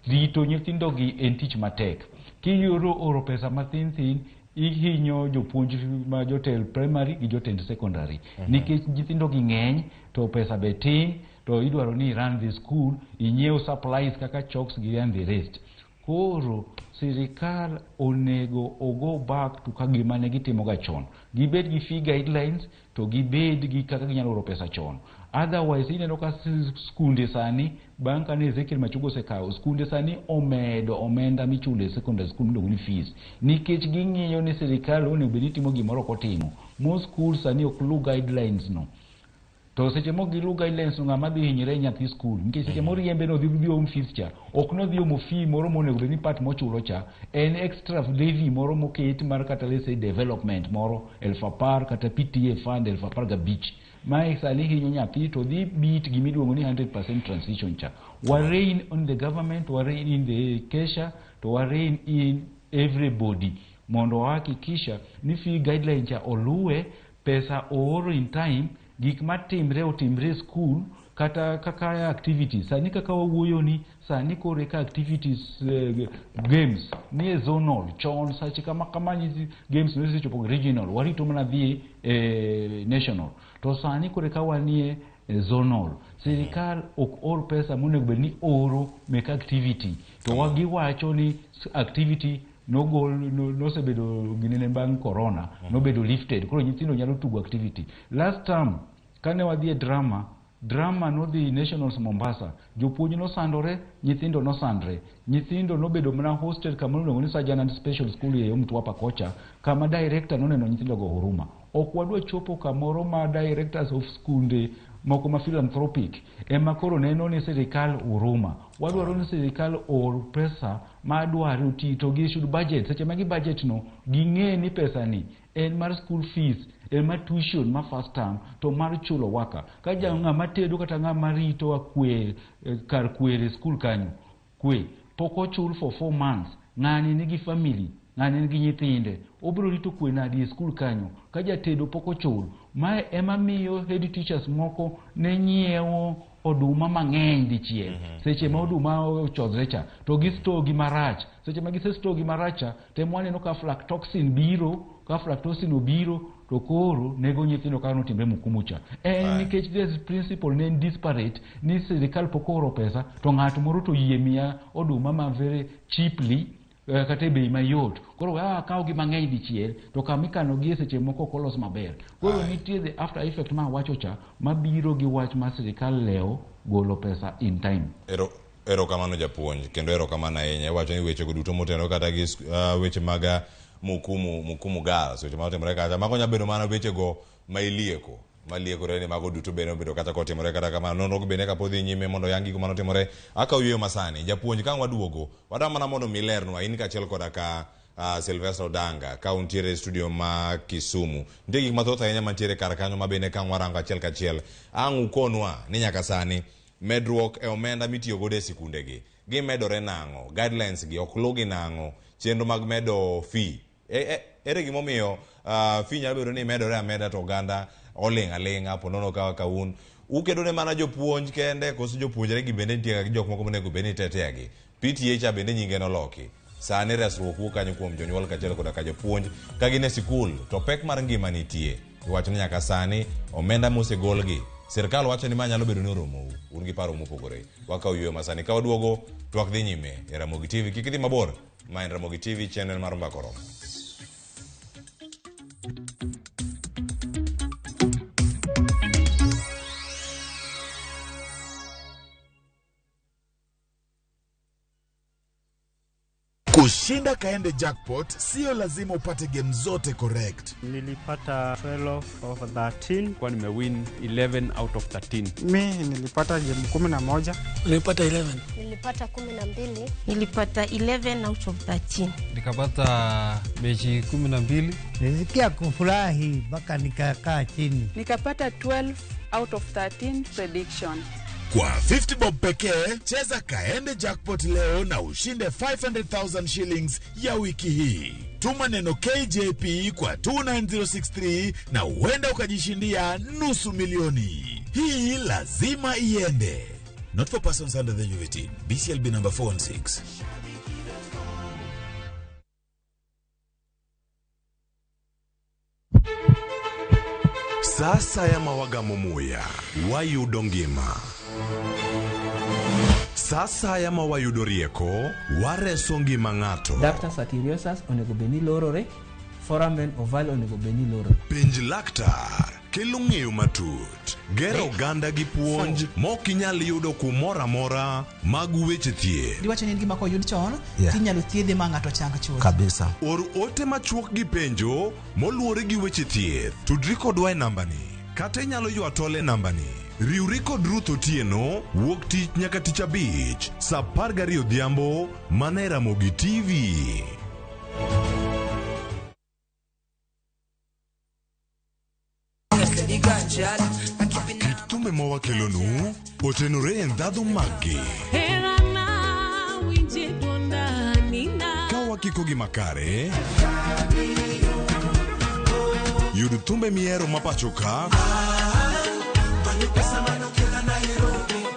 Rito nyithindo gi en tich matek. Kiyoro oro pesa mathin thin, ihinyo jopuonj ma jotend primary gi jotend secondary. Nikech nyithindo gi ng'eny to pesa be tin, to idwaro ni run the school, inyiew supplies kaka chalks gi and the rest. Koro sirikal onego ogo back to ka gima ne gitimoga chon. Gibed gi fee guidelines to gibed gi kaka ginyalo oro pesa chon. Otherwise ineno ka skunde sani bang' kane Ezekiel Machogu osekawo skunde sani omedo omenda michulo e secondary school miluongo ni fees nikech ging'iyo ni sirikal onego bed ni timo gimoro ok otimo. Most schools sani ok luw guidelines no. To seche mok giluw guidelines no, ng'ama dhi hinyre en nyathi skul nikech seche moriembe no dhi om fees cha ok nodhi omo fee moro monego bed ni part mochulo cha en extra levy moro moket mar kata let's say development moro 10,000 kata PTA fund 15,000. Mae sani hinyo nyathi to dhi beat gimiluongo ni 100% transition cha. Wa rein on the government, wa rein in the KESSHA, to wa rein in everybody mondo wahakikisha ni fee guideline cha oluwe, pesa ooro in time, gik matimre otimre e school kata kaka activities. Sani kaka wawuoyo ni sani koro eka activities, games ni e zonal. Chon sache kama kama games nosechopo regional, warito mana dhi e national, to sani koro eka wanie e zonal. Sirikal ok or pesa monego bed ni oro mek activity, to giwacho ni activity nogol nosebedo ginene bang' corona nobedo lifted, koro nyithindo nyalo tugo activity. Last term kane wadhi e drama nodhi nationals Mombasa, jopuonj nosandore, nyithindo nosandre, nyithindo nobedo mana hosted kama iluongo ni Sajanand Special School e yo Mtwapa kocha, kama director noneno nyithindo go huruma. Ok wadwa chopo kamoro ma directors of skunde moko ma philanthropic ema koro neno ni sirikal huruma. Wadwaro ni sirikal or pesa ma dwaro ti to gi should budget. Seche ma gi budget no, ging'e ni pesa ni en mar school fees, en mar tuition ma first term, to mar chulo waka ka ja ng'ama tedo kata ng'ama rito akwe kar kwer e school kanyo kwe pok ochul for 4 months. Ng'ani nigi family, ng'ani nigi nyithinde, obiro rito kwe nadi e school kanyo ka jatedo pok ochul? Mae ema miyo head teachers moko ne nyiewo oduma mang'eny dichiel seche ma oduma ochodhre cha to gi store gi marach. Seche ma gise store gi marach cha to ema waneno ka aflatoxin biro. Ka aflatoxin obiro to koro nego nyithindo kaka notimre Mukumu cha en nikech this principle ne en disparate ni sirikal pok ooro pesa to ng'at moro to yie miya oduma ma very cheaply, kata e bei mayot, koro we akaw gi mang'eny dichiel to kama ikano gi e seche moko ok olos maber. Koro nitie the after effect ma awacho cha mabiro gi wach ma sirikal lewo golo pesa in time. Erokamano japuonj, kendo erokamano ahinya. Iwacho ni wechego duto motenore kata gi weche mag Mukumu Girls, weche maotimore kacha mago nyalo bedo mana wechego ma ilieko maliekore ni mago duto bende obedo kata kotimore. Kata kamano nonro bende kapod dhi nyime mondo oyang gigo manotimore. Akaw yueyo masani japuonj ka ang' waduogo wadwa mana mondo mi lernwa in kaachiel koda ka Sylvester Odanga ka untiere e studio ma Kisumu. Nitie gik mathoth ahinya mantiere kar kanyo ma bende ka ang' warango achiel kachiel ang' ukonwa ni nyaka sani medruok e omenda mitiyo godo e sikundegi gimedore nang'o, guidelines gi ok luw gi nang'o, chenro mag medo fee ere gimomiyo fee nyalo bedo ni medore ameda to oganda oling' aling'a ponono ka un ukedo ne mana jopuonj kende koso jopuonjre gi bende nitie gi jok moko monego bed ni tetea gi PTA cha bende nyinge noloki. Sani resruok wuok kanyo kuom jonyuol kaachiel koda ka jopuonj ka gin e sikul to pek mar ngima nitie. Iwacho ni nyaka sani omenda mosegolgi sirkal wacho ni ma nyalo bedo ni oromou un gi paro mopogore. Wakawo yueyo masani ka waduogo twak dhi nyime e Ramogi TV. Kik idhi mabor, ma en Ramogi TV, channel mar Mbaka Oromo. Kushinda Kaende Jackpot sio lazima upate game zote correct. Nilipata 12 of 13. Kwa nimewin 11 out of 13. Mi nilipata game 11. Nilipata 11. Nilipata 12. Nilipata 11 out of 13. Nikapata mechi 12. Nilisikia kufurahi mpaka nikakaa chini. Nikapata 12 out of 13 prediction. Kwa 50 bob pekee, cheza Kaende Jackpot leo na ushinde 500,000 shillings ya wiki hii. Tuma neno KJP kwa 29063 na huenda ukajishindia nusu milioni. Hii lazima iende. Not for persons under the age of 18. BCLB number 416. Sasa ya mawagamo muya wayudo ngima. Sasa ya mawayudo rieko wareso ngima ng'ato. Ductus arteriosus onego bed ni lorore, foramen ovale onego bed ni lorore. Penj laktar kelo ng'eyo matut, gero oganda gi puonj mok inyal yudo kumoro amora mag weche thieth. Diwacho ni en gima koyud chon Yeah. tinyalo thiedhe ma ng'ato chang chuth. Kabisa. Or ote machuok gi penjo moluwore gi weche thieth. Tudri kodwa e nambani kata inyalo ywa tol e nambani. Riwri kod Ruth Otieno wuok tich nyaka tich abich saa 12 odhiambo mana e Ramogi TV. Kit thumbe mawakelonu otenore e ndhadhu maggi. Ka wakiko gi makare, yud thumbe mihero ma pacho ka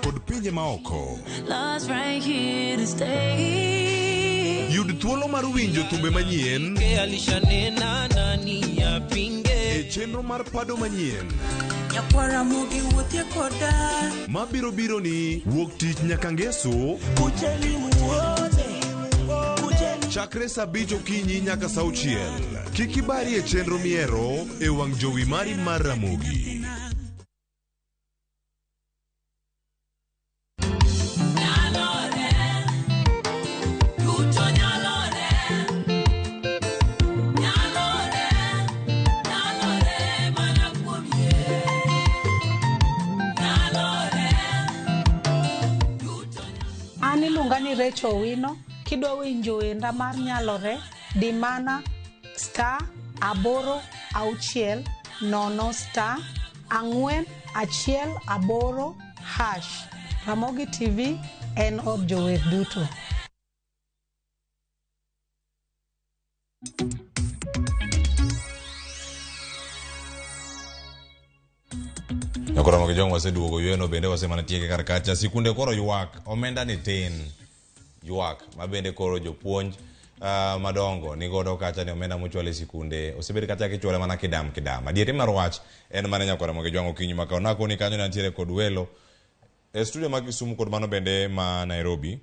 kod pinje maoko. Love's right here to stay. Yud thuolo mar winjo thumbe manyien Alishanena nani apinge e chenro mar pado manyien nyakwara mugi wuothie koda mabiro biro ni wuok tich nyaka ngeso kucheli muone chakre saa abich okinyi nyaka saa auchiel. Kik ibari e chenro mihero e wang' jowi mari mar Ramogi. An iluonga ni Rachel Owino, kidwa winjo wenda mar nyalore, di mana star 8 6 0 star 4 1 8 hash. Ramogi TV en od jower duto. Nyakoromo gi jong waseduogo yweno bende wasemana tieke kar kacha. Sikunde koro ywak, omenda ni tin. Ywak ma bende koro jopuonj madongo nigodo kacha ni omenda mochwal e sikunde osebed kacha kichwale mana kidam kidam. Adieri mar wach en mana Nyakoromo gi jong okinyi ma kawuono. Nakoni kanyo nantiere kod welo e studio ma Kisumu kod mano bende ma Nairobi.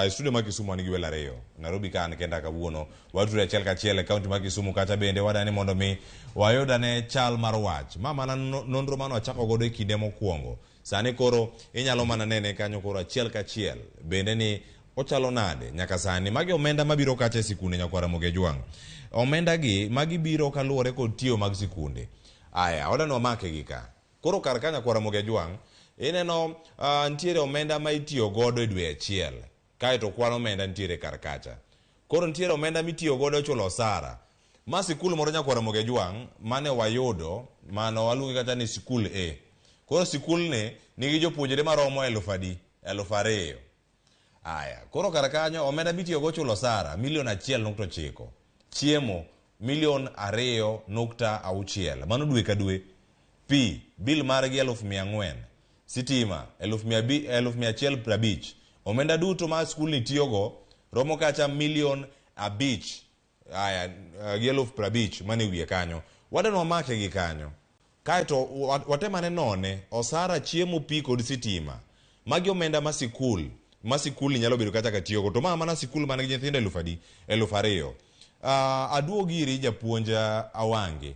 E studio ma Kisumu wan gi welo ariyo. Nairobi ka an kenda kawuono. Watudre achiel kachiel e kaunti ma Kisumu kacha bende wadani mondo mi wayud ane chal mar wach. Ma mana nonro mane wachako godo e kinde mokwongo. Sani koro inyalo mana nene kanyo koro achiel kachiel. Bende ni ochalo nade nyaka sani. Magi omenda mabiro kacha e sikunde nyakwar Ramogi Ojwang'. Omenda gi magi biro kaluwore kod tiyo mag sikunde. Aya, wadani wamake gi ka. Koro kar ka nyakwar Ramogi Ojwang', ineno nitiere omenda ma itiyo godo e dwe achiel. Kaeto kwan omenda nitiere kar kacha. Koro nitiere omenda mitiyo godo chulo osara. Ma sikul moro nyakwar Ramogi Ojwang' mane wayudo, mano waluonge kata ni sikul A. Koro sikulni nigi jopuonjre maromo eluf adi? 2,000. Aya, koro kar kanyo omenda mitiyo go chulo osara milion 1.9. Chiemo milion 2.6. Mano dwe ka dwe. Pi, bil margi 400,000. Sitima 150,000. Omenda duto ma skulni tiyogo romo kacha milion 5. Aya, gi 50,000 mane wiye kanyo. Wadwa ni wamake gi kanyo. Kaeto watem ane none osara, chiemo, pi kod sitima. Magi omenda ma sikul, ma sikul nyalo bedo kata ka tiyogo. To ma mana sikul man gi nyithindo eluf adi? 2,000. Aduogi iri japuonj Awange.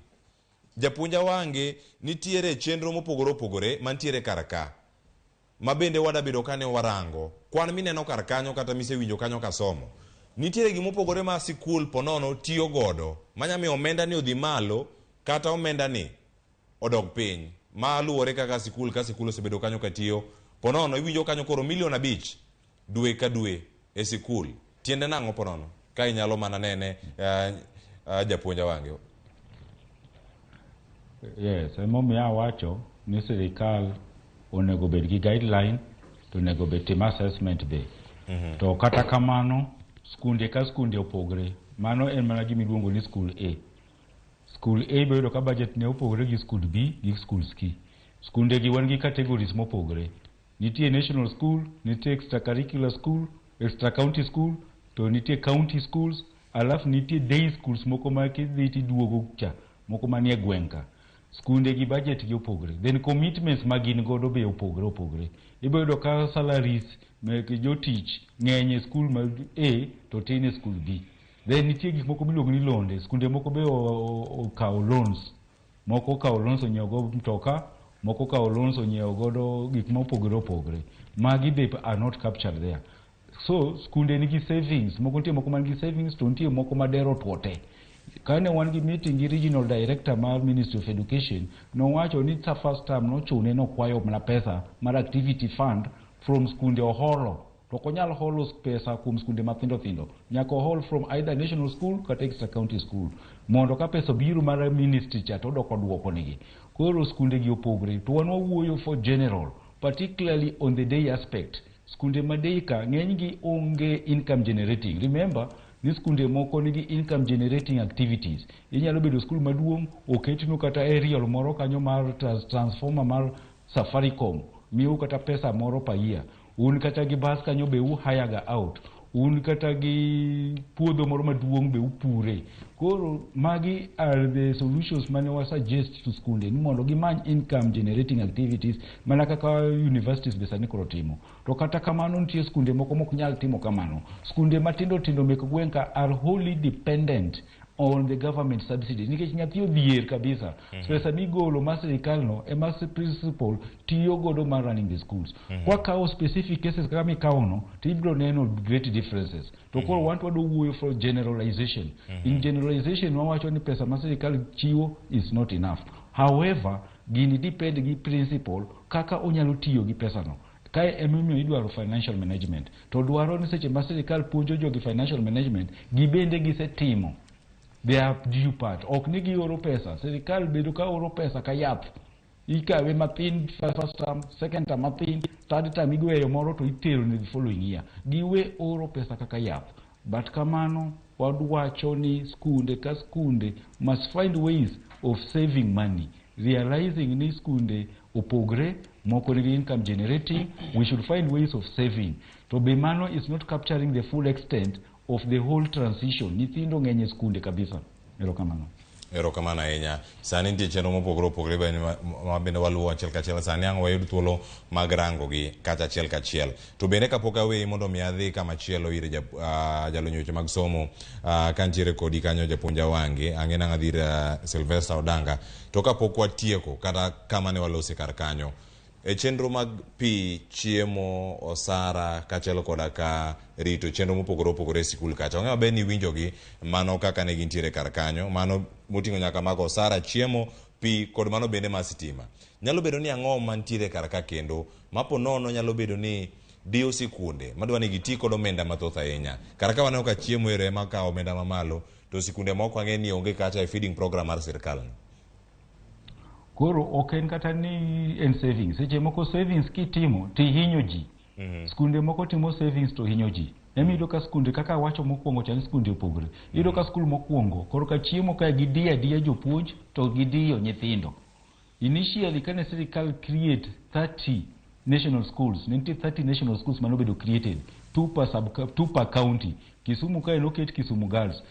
Japuonj Awange, nitiere chenro mopogore opogore mantiere kar ka. Ma bende wada bedo kane warango. Kwan mineno kar kanyo kata misewinjo kanyo kasomo. Nitiere gimopogore ma sikul ponono tiyo godo manya miyo omenda ni odhi malo kata omenda ni odog piny. Ma luwore kaka sikul ka sikul osebedo kanyo katiyo. Ponono iwinjo kanyo koro milion 5 dwe ka dwe e sikul. Tiende nang'o ponono? Ka inyalo mana nene japuonj Awange. Yes, emomiyo awacho ni sirikal onego bed gi guideline to onego bed tim assessment be. To kata kamano, skunde ka skunde opogre. Mano en mana gima iluongo ni school A. School A ibiro yudo ka budget ne opogre gi school B gi school C. Skunde gi wan gi categories mopogre. Nitie national school, nitie extracurricular school, extra county school, to nitie county schools, alafu nitie day schools moko ma kidhi tiduogo cha, moko manie gweng' ka. Skunde gi budget gi opogre. Then commitments ma gin godo be opogre opogre. Ibiro yudo ka salaries mek jotich ng'eny e school ma A to tin e school B. Then nitie gik moko miluongo ni londe. Skunde moko be okawo loans. Moko okawo loans onyiewo go mtoka, moko okawo loans onyiewo godo gik mopogore opogore. Magi be are not captured there. So skunde nigi savings, moko nitie moko man gi savings to nitie moko ma dero otuo te. Kane wan gi meeting gi regional director mar Ministry of Education, nowacho ni sa first term nochune nokwayo mana pesa mar activity fund from skunde oholo. To ok onyal holo pesa kuom skunde mathindo thindo. Nyaka ohol from either national school kata extra county school. Mondo ka pesa obiro mar ministry cha to odok oduoko negi. Koro skunde gi opogre. To wan wawuoyo for general, particularly on the day aspect. Skunde ma day ka ng'eny gi onge income generating. Remember, ni skunde moko nigi income generating activities. Inyalo bedo skul maduong', oketnu kata aerial moro kanyo mar transformer mar Safaricom, miyou kata pesa moro per year. Un kata gi bus kanyo be u hire ga out. Un kata gi puodho moro maduong' be upure. Koro magi are the solutions mane wa suggest to skunde ni mondo gimany income generating activities mana kaka universities be sani koro timo. To kata kamano nitie skunde moko mok nyal timo kamano. Skunde matindo tindo mek gweng' ka are wholly dependent on the government subsidy nikech nyathi odhier kabisa. Pesa migolo mar sirikal no ema principal tiyo godo mar running the schools. Kwakawo specific cases kaka mikawo no to ibiro neno great differences. To koro wan to wadwa wuoyo for generalization. In generalization wawacho ni pesa ma sirikal chiwo is not enough. However, gini depend gi principal kaka onyalo tiyo gi pesa no. Kae emomiyo idwaro financial management. To dwaro ni seche ma sirikal puonjo jogi financial management, gibende gisetimo their due part. Ok ni gioro pesa. Sirikal bedo ka oro pesa ka yath. Ikawe mathin first term, second term mathin, third term igweyo moro to itero ne the following year. Giwe oro pesa kaka yath. But kamano wadwacho ni skunde ka skunde must find ways of saving money. Realizing ni skunde opogre, moko nigi income generating, we should find ways of saving. To be mano is not capturing the full extent of the whole transition. Nyithindo ng'eny e skunde kabisa. Erokamano. Erokamano ahinya. Sani nitie chenro mopogore opogore ma bende waluwo achiel kachiel. Sani ang' wayud thuolo mag rango gi kata achiel kachiel. To bende kapok aweyi mondo mi adhi kama chielo ir jalony weche mag somo, kantiere kodi kanyo japuonj Awange, ang'e nang' adhi ir Sylvester Odanga. To kapok watieko kata kama ne walose kar kanyo, e chenro mag pi, chiemo, osara kaachiel koda ka rito chenro mopogore opogore e sikul kacha. Wang'eyo maber ni iwinjogi mano kaka ne gintiere kar kanyo, mano moting'o nyaka mag osara, chiemo, pi kod mano bende mar sitima. Nyalo bedo ni ang'o mantiere kar ka kendo mapo nono nyalo bedo ni diyo sikunde madwa ni giti kod omenda mathoth ahinya. Kar ka waneno ka chiemo ero ema kawo omenda mamalo, to sikunde moko ang'e ni onge kata e feeding program mar sirkal. Koro ok en kata ni en savings. Seche moko savings kitimo tihinyo ji. Skunde moko timo savings to hinyo ji. Ema iyudo ka skunde kaka awacho mokwongo cha ni skunde opogore. Iyudo ka skul mokwongo korka chiemo ka gidiyo adiya jopuonj to gidiyo nyithindo. Initially kane sirikal create 30 national schools, ne nitie 30 national schools mane obedo created, 2 per sub, 2 per county. Kisumu kae noket Kisumu Girls.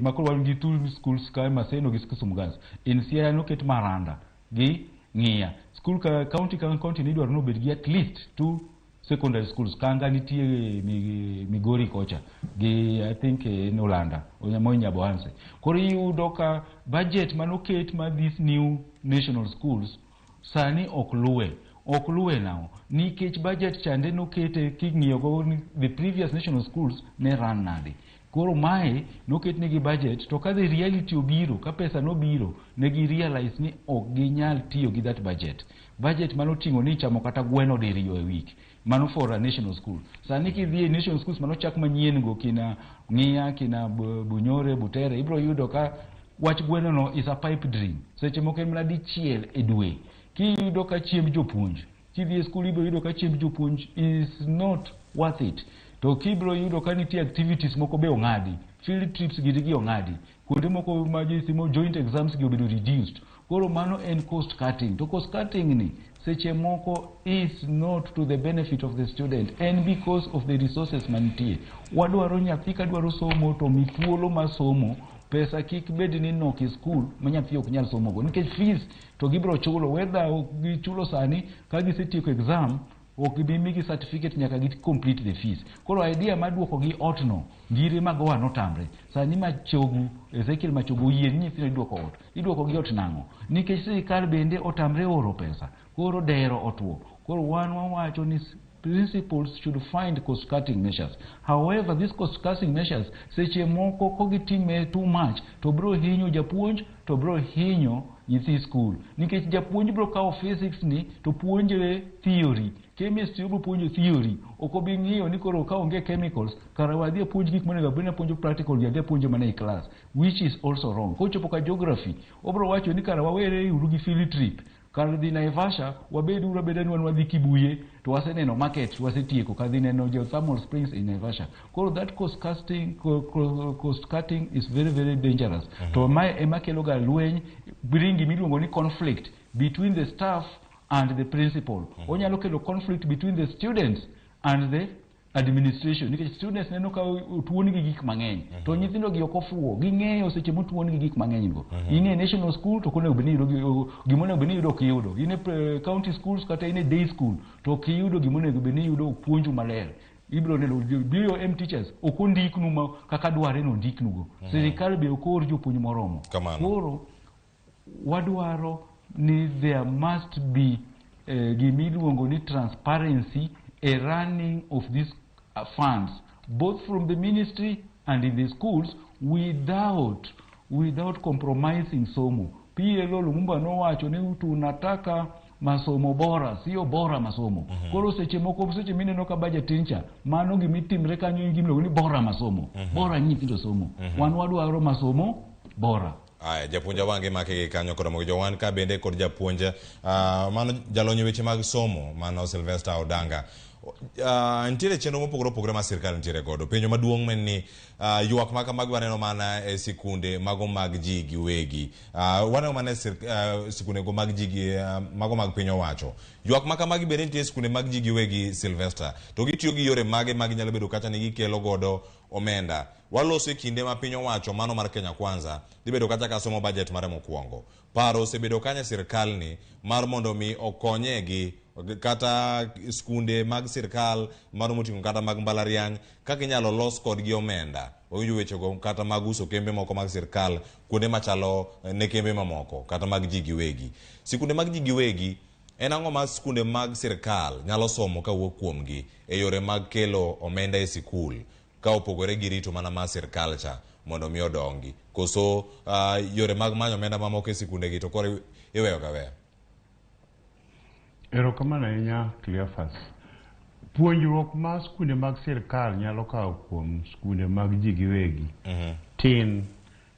Makoro wan gi 2 schools kae Maseno gi Kisumu Girls. In Siaya noket Maranda gi Ng'iya. School ka county ka county ne idwaro ni obed gi at least 2 secondary schools. Kanga nitie Migori kocha gi I think en Olanda, Moi Nyabohanse. Koro iyudo ka budget manoket mar these new national schools sani ok luwe. Ok luwe nang'o? Nikech budget chande nokete king'iyo go ni the previous national schools ne run nade. Koro mae noketnegi budget, to ka the reality obiro, ka pesa nobiro, ne gi realize ni ok ginyal tiyo gi that budget. Budget manoting'o ni chamo kata gweno diriyo e week. Mano for a national school. Sani kidhi e national schools manochak manyien go, kina Ng'iya, kina Bunyore, Butere, ibiro yudo ka wach gweno no is a pipe dream. Seche moko en mana dichiel e dwe. Kiyudo ka chiemb jopuonj, kidhi e skul ibiro yudo ka chiemb jopuonj is not worth it. To kibiro yudo ka nitie activities moko be ong'adi, field trips giri gi ong'adi, kuonde moko ma ji timo joint exams gi obedo reduced. Koro mano en cost cutting. To cost cutting ni seche moko is not to the benefit of the student, en because of the resources mantie. Wadwaro nyathi ka dwaro somo to mi thuolo mar somo, pesa kik bed ni nok e skul ma nyathi ok nyal somogo, nikech fees to gibiro chulo, whether ok gichulo sani, ka gisetieko exam ok gibi migi certificate nyaka gi complete the fees. Koro idea mar duoko gi ot no, ngire magowa notamre. Sani Machogu, Ezekiel Machogu oyie ni nyithindo iduoko ot. Iduoko gi ot nang'o? Nikech sirikal bende otamre oro pesa. Koro dero otuo. Koro wan wawacho ni principals should find cost cutting measures. However, these cost cutting measures seche moko kogitime too much to biro hinyo japuonj, to biro hinyo nyithi skul, nikech japuonj biro kawo physics ni to puonjre theory, chemistry obiro puonjo theory, ok obi ng'iyo ni koro ka onge chemicals kara wadhi apuonj gik monego abed ni apuonjo practical gi adhi apuonjo mana e class, which is also wrong. Kochopo ka geography, obiro wacho ni kara wawere uru gi field trip, kar dhi Naivasha wabed uru abeda ni wan wadhi Kibuye to waseneno market, wasetieko kadhi neno geothermal springs in Naivasha. Koro that cost cutting is very very dangerous. To mae ema kelo ga lweny, bring gimiluongo ni conflict between the staff and the principal. Onyalo kelo conflict between the students and the administration, nikech students neno ka otuon gi gik mang'eny, to nyithindo gi ok ofuwo, ging'eyo seche motuon gi gik mang'eny go. In e national school to ok onego bed ni iyudo gima onego bed ni iyudo ok iyudo. In e county schools kata in e day school to ok iyudo gima onego bed ni iyudo, ok puonju maler. Ibiro neno BOM teachers ok ondiknu ma kaka dware ni ondiknugo. Sirikal be ok or jopuonj moromo. Koro wadwaro ni there must be gimiluongo ni transparency e running of these funds, both from the ministry and in the schools, without compromising somo. PLO Lumumba nowacho ni tunataka masomo bora, sio bora masomo. Koro seche moko seche mineno ka budget tin cha, mano gimitimre kanyo en gimiluongo ni bora masomo. Bora nyithindo somo. Wan wadwaro masomo bora. Aya, japuonj Awange make gi kanyo kod Ramogi Jowan ka bende kod japuonj mano jalony weche mag somo mano Sylvester Odanga. Nitiere chenro mopogore opogore ma sirkal nitiere godo. Penjo maduong' en ni ywak ma kamagi waneno mana e sikunde mago mag ji giwegi. Waneno mana e sikunde go mag ji gi mago mag piny owacho. Ywak ma kamagi bende nitie e sikunde mag ji giwegi, Sylvester. To gitiyo gi yore mage ma ginyalo bedo kata ni gikelo godo omenda. Waloso e kinde ma piny owacho mano mar Kenya Kwanza dhi bedo kata ka somo budget mare mokwongo. Paro osebedo kanye sirkal ni mar mondo mi okonye gi kata skunde mag sirkal mano moting'o kata mag mbalariany kaka inyalo los kodgi omenda. Wawinjo wechego kata mag uso kembe moko mag sirkal kuonde machalo ne kembe mamoko kata mag ji giwegi. Sikunde mag ji giwegi en ang'o ma skunde mag sirkal nyalo somo kawuok kuomgi e yore mag kelo omenda e sikul ka opogore gi rito mana mar sirkal cha mondo mi odongi, koso yore mag manyo omenda mamoko e sikunde gi to koro iweyo ga weya? Erokamano ahinya, Cleophas. Puonjruok ma skunde mag sirkal nyalo kawo kuom skunde mag ji giwegi tin,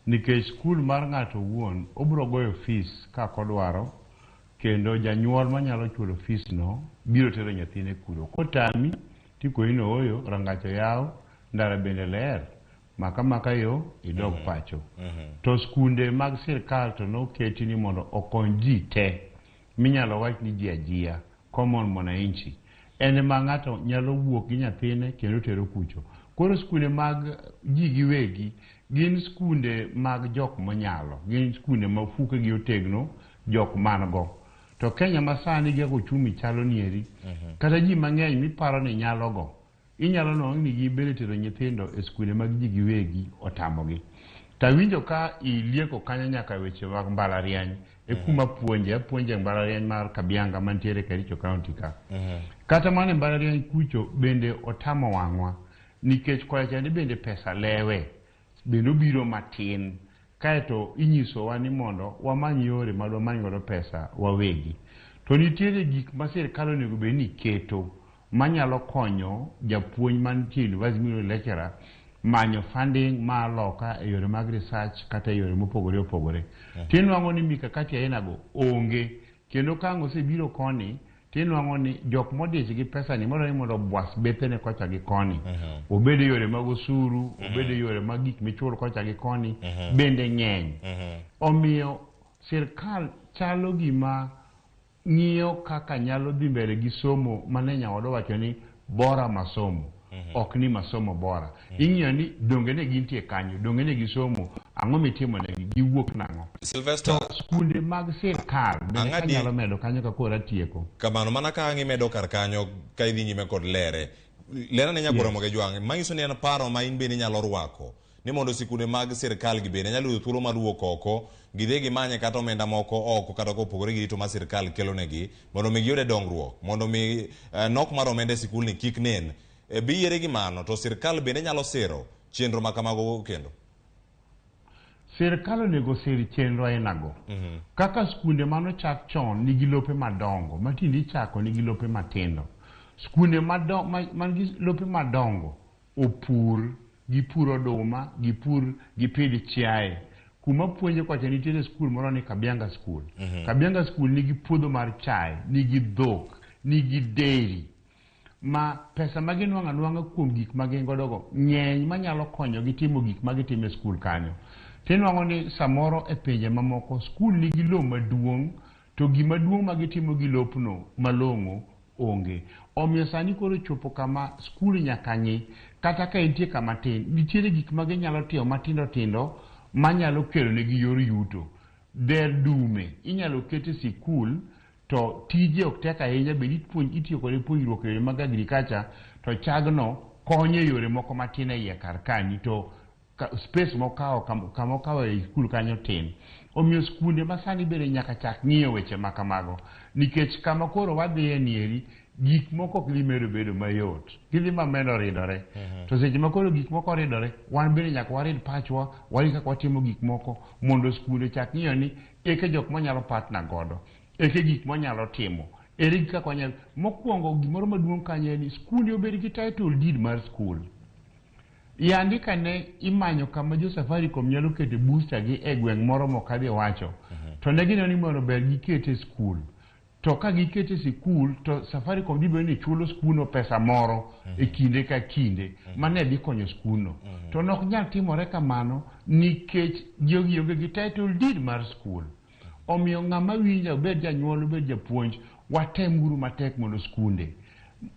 nikech skul mar ng'ato owuon obiro goyo fees kaka odwaro, kendo janyuol manyalo chulo fees no biro tero nyathine kuro. Kotami tikoni ni ooyo, rangach oyaw, ndara bende ler, maka maka yo idog pacho. To skunde mag sirkal to noketi ni mondo okony ji te, minyalo wach ni ji ajia, common mwananchi. En ema ng'ato nyalo wuok gi nyathine kendo tero kucho. Koro skunde mag ji giwegi gin skunde mag jok monyalo, gin skunde ma fukegi otegno, jok man go. To Kenya masani gi kaka uchumi chalo nieri, kata ji mang'eny miparo ni nyalo go, inyalo nwang'o ni gibende tero nyithindo e skunde mag ji giwegi otamogi. Tawinjo ka ilieko kanyo nyaka weche mag mbalariany, e kuma puonje, apuonje e mbalariany mar Kabianga mantiere Kericho County ka. Kata mana e mbalariany kucho bende otamo wang'wa. Nikech kocha chande bende pesa lewe, bende obiro matin. Kaeto inyisowa ni mondo wamany yore ma dwamany godo pesa wawegi. To nitiere gik ma sirkal onego bed ni keto manyalo konyo japuonj mantie e university miluongo ni lecturer manyo funding ma loka e yore mag research kata e yore mopogore opogore. Tinwang'o ni mikakati aina go onge kendo ka ang' osebiro koni tinwang'o ni jok modich gi pesa ni modwa ni mondo obwas bethene kocha gi koni obed e yore mag osuru obed e yore mag gik michulo kocha gi koni bende ng'eny. Omiyo sirkal chalo gima ng'iyo kaka nyalo dhi mbele gi somo mane nyawadwa owacho ni bora masomo ok ni masomo bora. Ing'iyo ni donge ne gintie kanyo, donge ne gisomo, ang'o mitimo negi, giwuok nang'o. Sylvester, To skunde mag sirkal bende Ang'adi- kanyalo medo kanyo ka koro atieko. Kamano mana ka ang' imedo kar kanyo ka idhi nyime kod lere. Lera ne Nyakwar Ramogi Ajwang', manyiso ni en paro ma in bende inyalo rwako ni mondo sikunde mag sirkal gi bende nyalo yudo thuolo mar wuok oko, gidhi gimanye kata omenda moko oko kata kopogore gi rito ma sirkal kelonegi mondo mi giyude dongruok, mondo mi nok mar omenda e sikul ni kik nen. Biyiere gi mano to sirkal bende nyalo siro chenro ma kamago kendo. Sirkal onego osir chenro ainago. Kaka skunde manochak chon nigi lope madongo, ma tinde ichako nigi lope matindo. Skunde man gi lope madongo opur, gipur oduma, gipur, gipidh chiaye. Kuma puonje kocha nitiere skul moro ni Kabianga School. Kabianga School nigi puodho mar chae, nigi dhok, nigi dairy. Ma pesa ma ginwang'o anwang'a kuom gik ma gin godo go ng'eny manyalo konyogi timo gik ma gitimo e skul kanyo. Tinwang'o ni samoro e pinje mamoko skul nigi lowo maduong' to gima duong' ma gitimo gi lopno malong'o onge. Omiyo sani koro chopo kama skul nyaka ng'i kata ka entie kama tin, nitiere gik ma ginyalo timo matindo tindo manyalo kelo negi yor yuto. Dher dume inyalo ket e sikul to tije ok tek ahinya, bende itiyo kode puonjruok e yore mag agriculture to chagno konyo e yore moko matin e iye kar kanyi to space mokawo kama okawo e skul kanyo tin. Omiyo skunde masani bende nyaka chak ng'iyo weche ma kamago nikech kama koro wadhiye nieri gik moko ok dhi medo bedo mayot, gidhi mamedo ridore. To seche ma koro gik moko ridore, wan bende nyaka warid pachwa, warid kaka watimo gik moko mondo skunde chak ng'iyo ni eke jok mwanyalo partner godo, eke gik mwanyalo timo, ere kaka wanyalo. Mokwongo gimoro maduong' kanyo en ni skunde obed gi title deed mar skul. Yandi kane imanyo kama jo Safaricom nyalo kete booster gi e gweng' moro mok adhi wacho, to ne gineno ni mondo ber gikete skul. To ka gikete sikul to Safaricom dhi bedo ni chulo skundno pesa moro e kinde ka kinde mane dhi konyo skundno. To nok nyal timore kamano nikech jogi onge gi title deed mar skul. Omiyo ng'ama winja obed janyuol obed japuonj, watemuru matek mondo skunde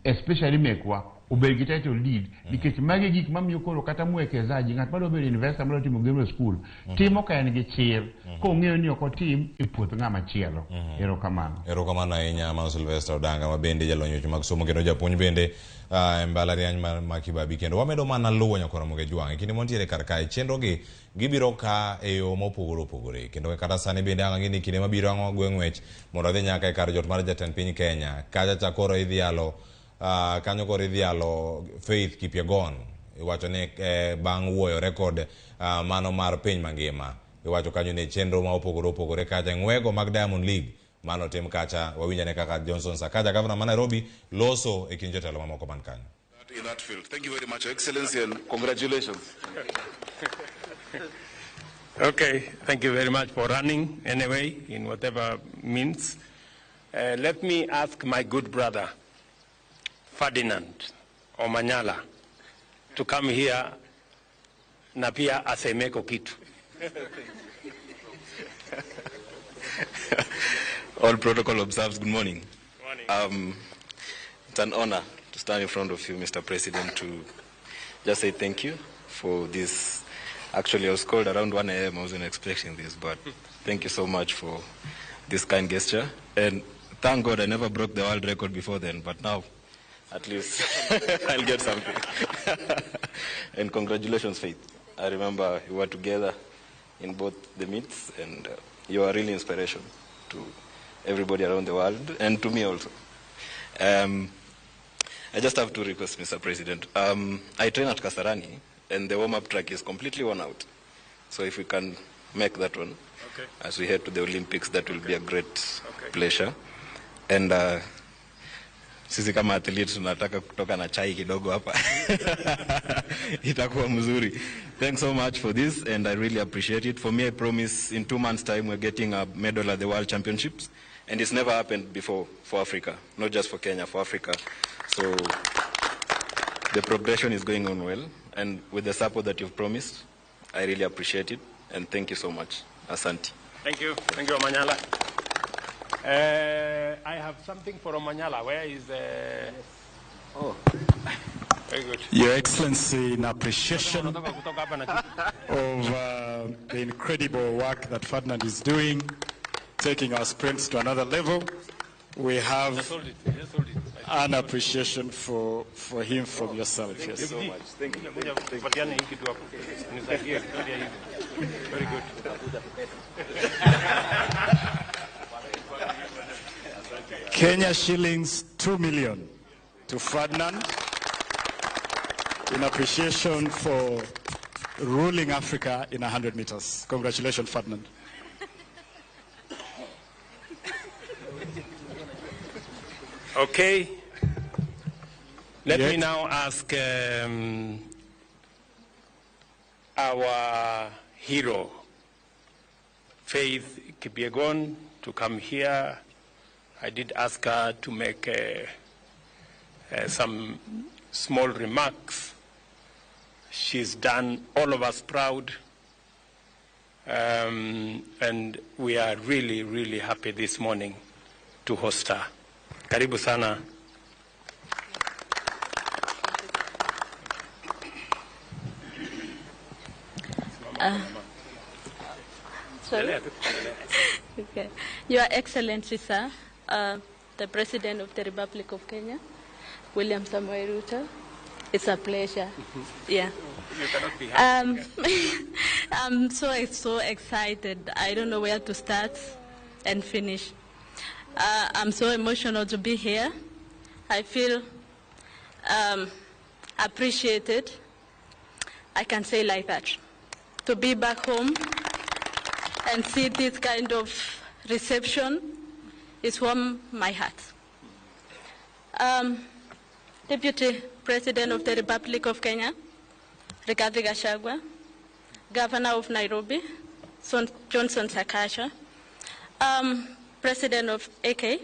especially mekwa obed gi title deed nikech magi e gik mamiyo koro kata mwekezaji ng'at madwa bedo investor madwa timo gero e skul timo ka en gi chir kong'eyo ni ok otim e puoth ng'ama chielo. Erokamano. Erokamano ahinya mano Sylvester Odanga ma bende jalony weche mag somo kendo japuonj bende e mbalariany ma Kibabi. Kendo wamedo mana luwo Nyakwar Ramogi Ajwang' e kinde mantiere kar kae chenro gi gibiro ka e yo mopogore opogore kendo kata sani bende ang' ang'e ni kinde mabiro ang' wagwe ng'wech mondo adhi nyaka e kar jot mar jatend piny Kenya kacha cha koro idhialo kanyo koro idhialo Faith Kipyegon iwacho ni bang' wuoyore kod mano mar piny mangima iwacho kanyo ni chenro ma opogore opogore kacha ng'wego mag Diamond League mano tim kacha wawinjane kaka Johnson Sakaja gavana ma Nairobi loso e kind jotelo mamoko man kanyo. In that field. Thank you very much, Your Excellency, and congratulations. Okay, thank you very much for running anyway, in whatever means. Let me ask my good brother, Ferdinand Omanyala, to come here na pia asemeko kitu. All protocol observed, good morning. Good morning. It's an honor to stand in front of you, Mr. President, to just say thank you for this. Actually, I was called around 1 a.m. I wasn't expecting this, but thank you so much for this kind gesture. And thank God I never broke the world record before then, but now at least I'll get something. And congratulations, Faith. I remember we were together in both the meets, and you are really inspiration to everybody around the world, and to me also. I just have two requests, Mr. President. I train at Kasarani, and the warm-up track is completely worn out. So if we can make that one, okay, as we head to the Olympics, that will be a great pleasure. And sisi kama athletes tunataka kutoka na chai kidogo hapa, itakuwa mzuri. Thanks so much for this, and I really appreciate it. For me, I promise in 2 months' time we're getting a medal at the World Championships, and it's never happened before for Africa, not just for Kenya, for Africa. So the progression is going on well, and with the support that you've promised, I really appreciate it, and thank you so much. Asante. Thank you. Thank you, Omanyala. I have something for Omanyala. Where is the... Oh. Very good. Your Excellency, in appreciation Kutoka kutoka hapa na kitu. Of the incredible work that Ferdinand is doing, taking our sprints to another level, we have Just hold it. Just hold it. An appreciation for him from yourself. Thank Yes. you so much. Thank you. Kuja kupatiana hii kitu hapo. Nisaidie kitu hivi. Very good. Kenya shillings 2 million to Ferdinand in appreciation for ruling Africa in 100 meters. Congratulations, Ferdinand. Okay. Let me Yes. now ask our hero, Faith Kipyegon, to come here. I did ask her to make some small remarks. She's done all of us proud. And we are really, really happy this morning to host her. Karibu sana. Sorry? Okay. Your Excellency, sir, the President of the Republic of Kenya, William Samoei Ruto, it's a pleasure. Yeah. You cannot be happy. I'm so, so excited. I don't know where to start and finish. I'm so emotional to be here. I feel appreciated. I can say like that. To be back home and see this kind of reception is warm my heart. Deputy President of the Republic of Kenya, Rigathi Gachagua, Governor of Nairobi, Johnson Sakaja, President of AK.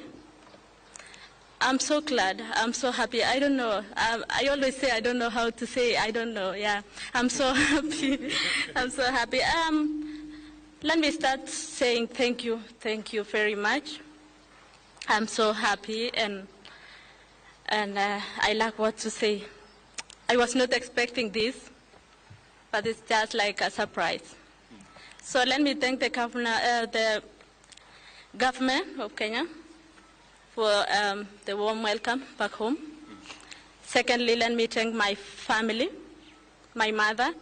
I'm so glad. I'm so happy. I don't know. I always say I don't know how to say. I don't know. Yeah. I'm so happy. I'm so happy. Let me start saying thank you. Thank you very much. I'm so happy and I lack what to say. I was not expecting this, but it's just like a surprise. So let me thank the governor, the government of Kenya for the warm welcome back home. Secondly, let me thank my family, my mother,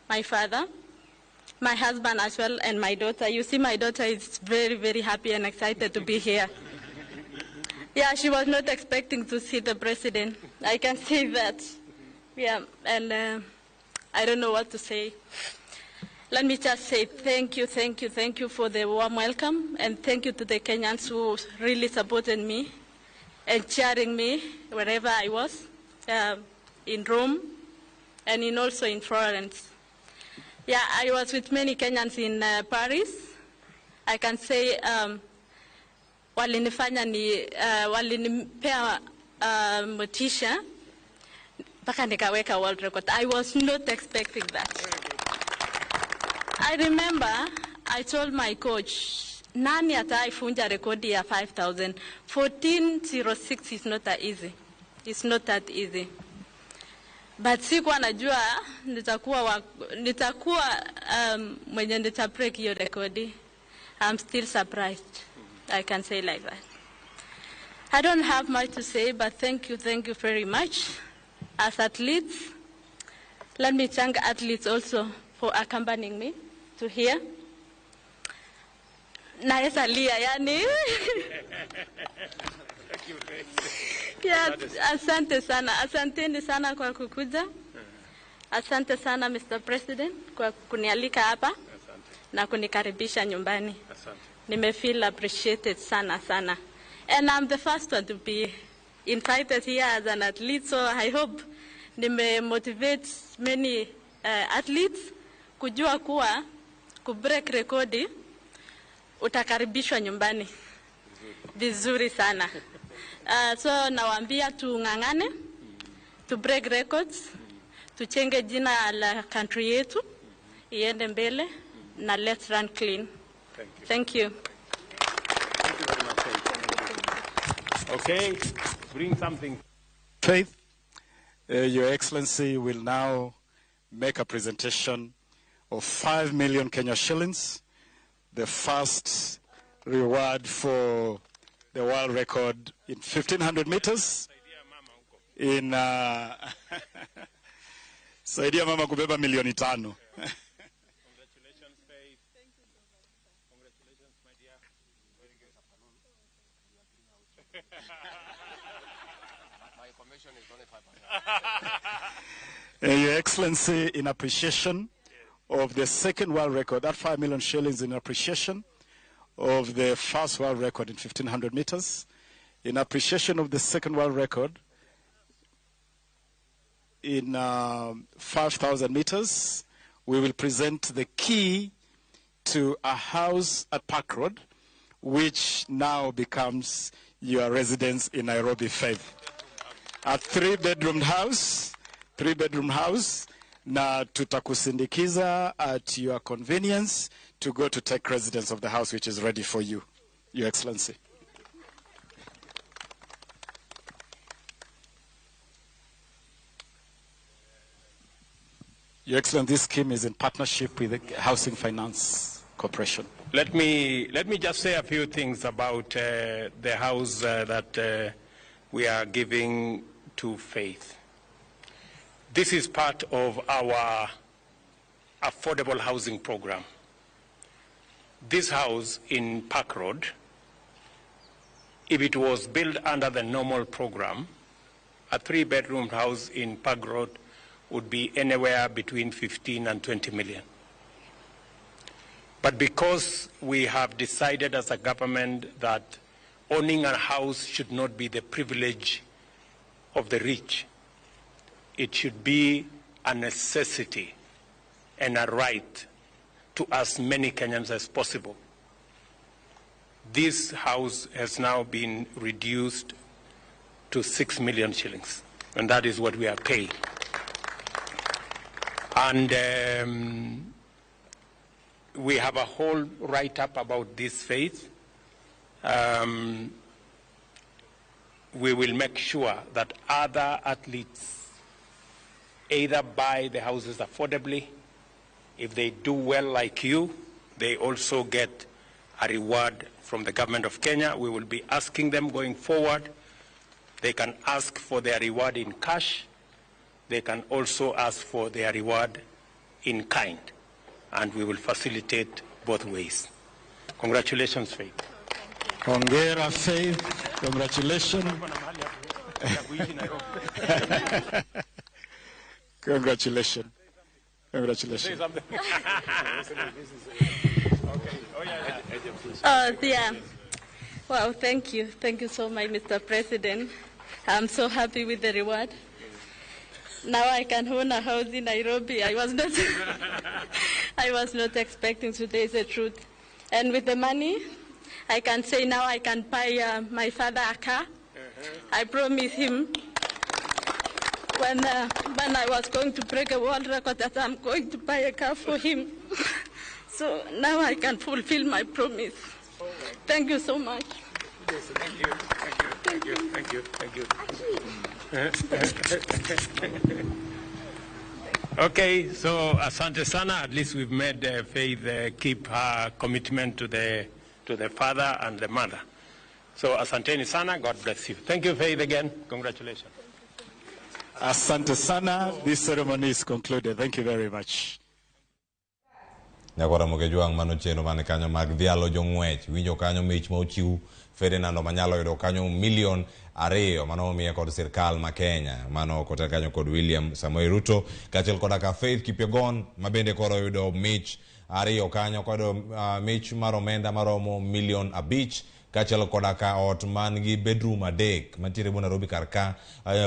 my father, my husband as well, and my daughter. You see, my daughter is very, very happy and excited to be here. Yeah, she was not expecting to see the president. I can see that. Yeah, and I don't know what to say. Let me just say thank you, thank you, thank you for the warm welcome, and thank you to the Kenyans who really supported me and cheering me wherever I was, in Rome and in also in Florence. Yeah, I was with many Kenyans in Paris. I can say walinifanya ni walinipea motisha mpaka nikaweka world record. I was not expecting that. I remember I told my coach, "Nani ataivunja rekodi ya 5000? 14:06 is not that easy. It's not that easy." But sikuwa najua nitakuwa mwenye nita break hiyo rekodi. I'm still surprised. I can say like that. I don't have much to say, but thank you very much. As athletes, let me thank athletes also for accompanying me to here. Naweza lia yani. Thank you, Faith. Yeah, asante sana. Asanteni sana kwa kukuja. Asante sana Mr. President kwa kunialika hapa na kunikaribisha nyumbani. Asante. Nimefeel appreciated sana sana. And I'm the first one to be invited here as an athlete, so I hope nime motivate many athletes kujua kuwa kubreak rekodi utakaribishwa nyumbani vizuri sana. So nawaambia tung'ang'ane, to break records, tuchenge jina la country yetu iende mbele na let's run clean. Thank you. Thank you. Thank you very much, Faith. Thank you. Okay, bring something. Faith, Your Excellency will now make a presentation of 5 million Kenya shillings, the first reward for the world record in 1500 meters in saidia mama kubeba milioni 5. Congratulations, Faith. Congratulations, my dear. Very good. My commission is only 5%. Your Excellency, in appreciation of the second world record, that 5 million shillings in appreciation of the first world record in 1500 meters, in appreciation of the second world record in 5,000 meters, we will present the key to a house at Park Road, which now becomes your residence in Nairobi, Faith. A three-bedroom house, na tutakusindikiza at your convenience to go to take residence of the house which is ready for you, Your Excellency. Your Excellency, this scheme is in partnership with the Housing Finance Corporation. Let me just say a few things about the house that we are giving to Faith. This is part of our affordable housing program. This house in Park Road, if it was built under the normal program, a 3-bedroom house in Park Road would be anywhere between 15 and 20 million. But because we have decided as a government that owning a house should not be the privilege of the rich, it should be a necessity and a right to as many Kenyans as possible. This house has now been reduced to 6 million shillings, and that is what we are paying. And we have a whole write-up about this, Faith. We will make sure that other athletes either buy the houses affordably. If they do well like you, they also get a reward from the government of Kenya. We will be asking them going forward. They can ask for their reward in cash. They can also ask for their reward in kind. And we will facilitate both ways. Congratulations, Faith. Hongera, Faith. Congratulations. Congratulations. Congratulations. Yeah. Well, thank you. Thank you so much, Mr. President. I'm so happy with the reward. Now I can own a house in Nairobi. I was not, I was not expecting today, is the truth. And with the money, I can say now I can buy my father a car. I promised him when I was going to break a world record that I'm going to buy a car for him. So now I can fulfill my promise. Thank you so much. Thank you. Thank you. Thank you. Thank you. Thank you. Okay, so asante sana. At least we've made Faith keep her commitment to the father and the mother. So asanteni sana. God bless you. Thank you, Faith, again. Congratulations. Asante sana. This ceremony is concluded. Thank you very much. Nyakora Mokejwang' mano chenro man kanyo mag dhialo jong'wech. Winjo kanyo mich ma ochiw Ferdinand Omanyala oyudo kanyo milion 2 mano omiye kod sirkal ma Kenya. Mano koter kanyo kod William Samoei Ruto kaachiel koda ka Faith Kipyegon ma bende koro oyudo mich 2 kanyo kod mich mar omenda maromo milion 5 kaachiel koda ka ot man gi bedroom 3 mantiere bu Nairobi kar ka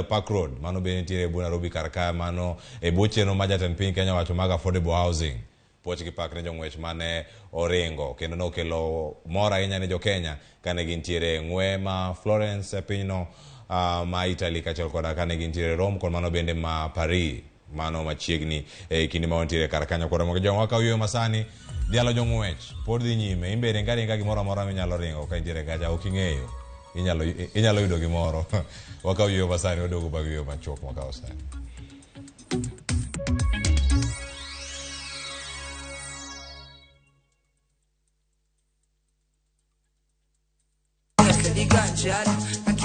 Park Road mano bende nitiere bu Nairobi kar ka mano e bwo chenro ma jatend piny Kenya wacho mag affordable housing. Puoch gi pak ne jong'wech mane oringo kendo nokelo mor ahinya ne jo-Kenya kane gintiere e ng'we ma Florence e pinyno ma Italy kaachiel koda kane gintiere Rome kod mano bende ma Paris mano machiegni e kinde ma wantiere kar kanyo. Kod mogo jong'wa ka oyueyo masani dhialo jong'wech pod dhi nyime in be ringa ringa gimoro amora minyalo ringo ka intiere kacha ok ing'eyo inyalo yudo gimoro. Wakaw yueyo masani waduogo bang' yueyo machuok mwakawo sani.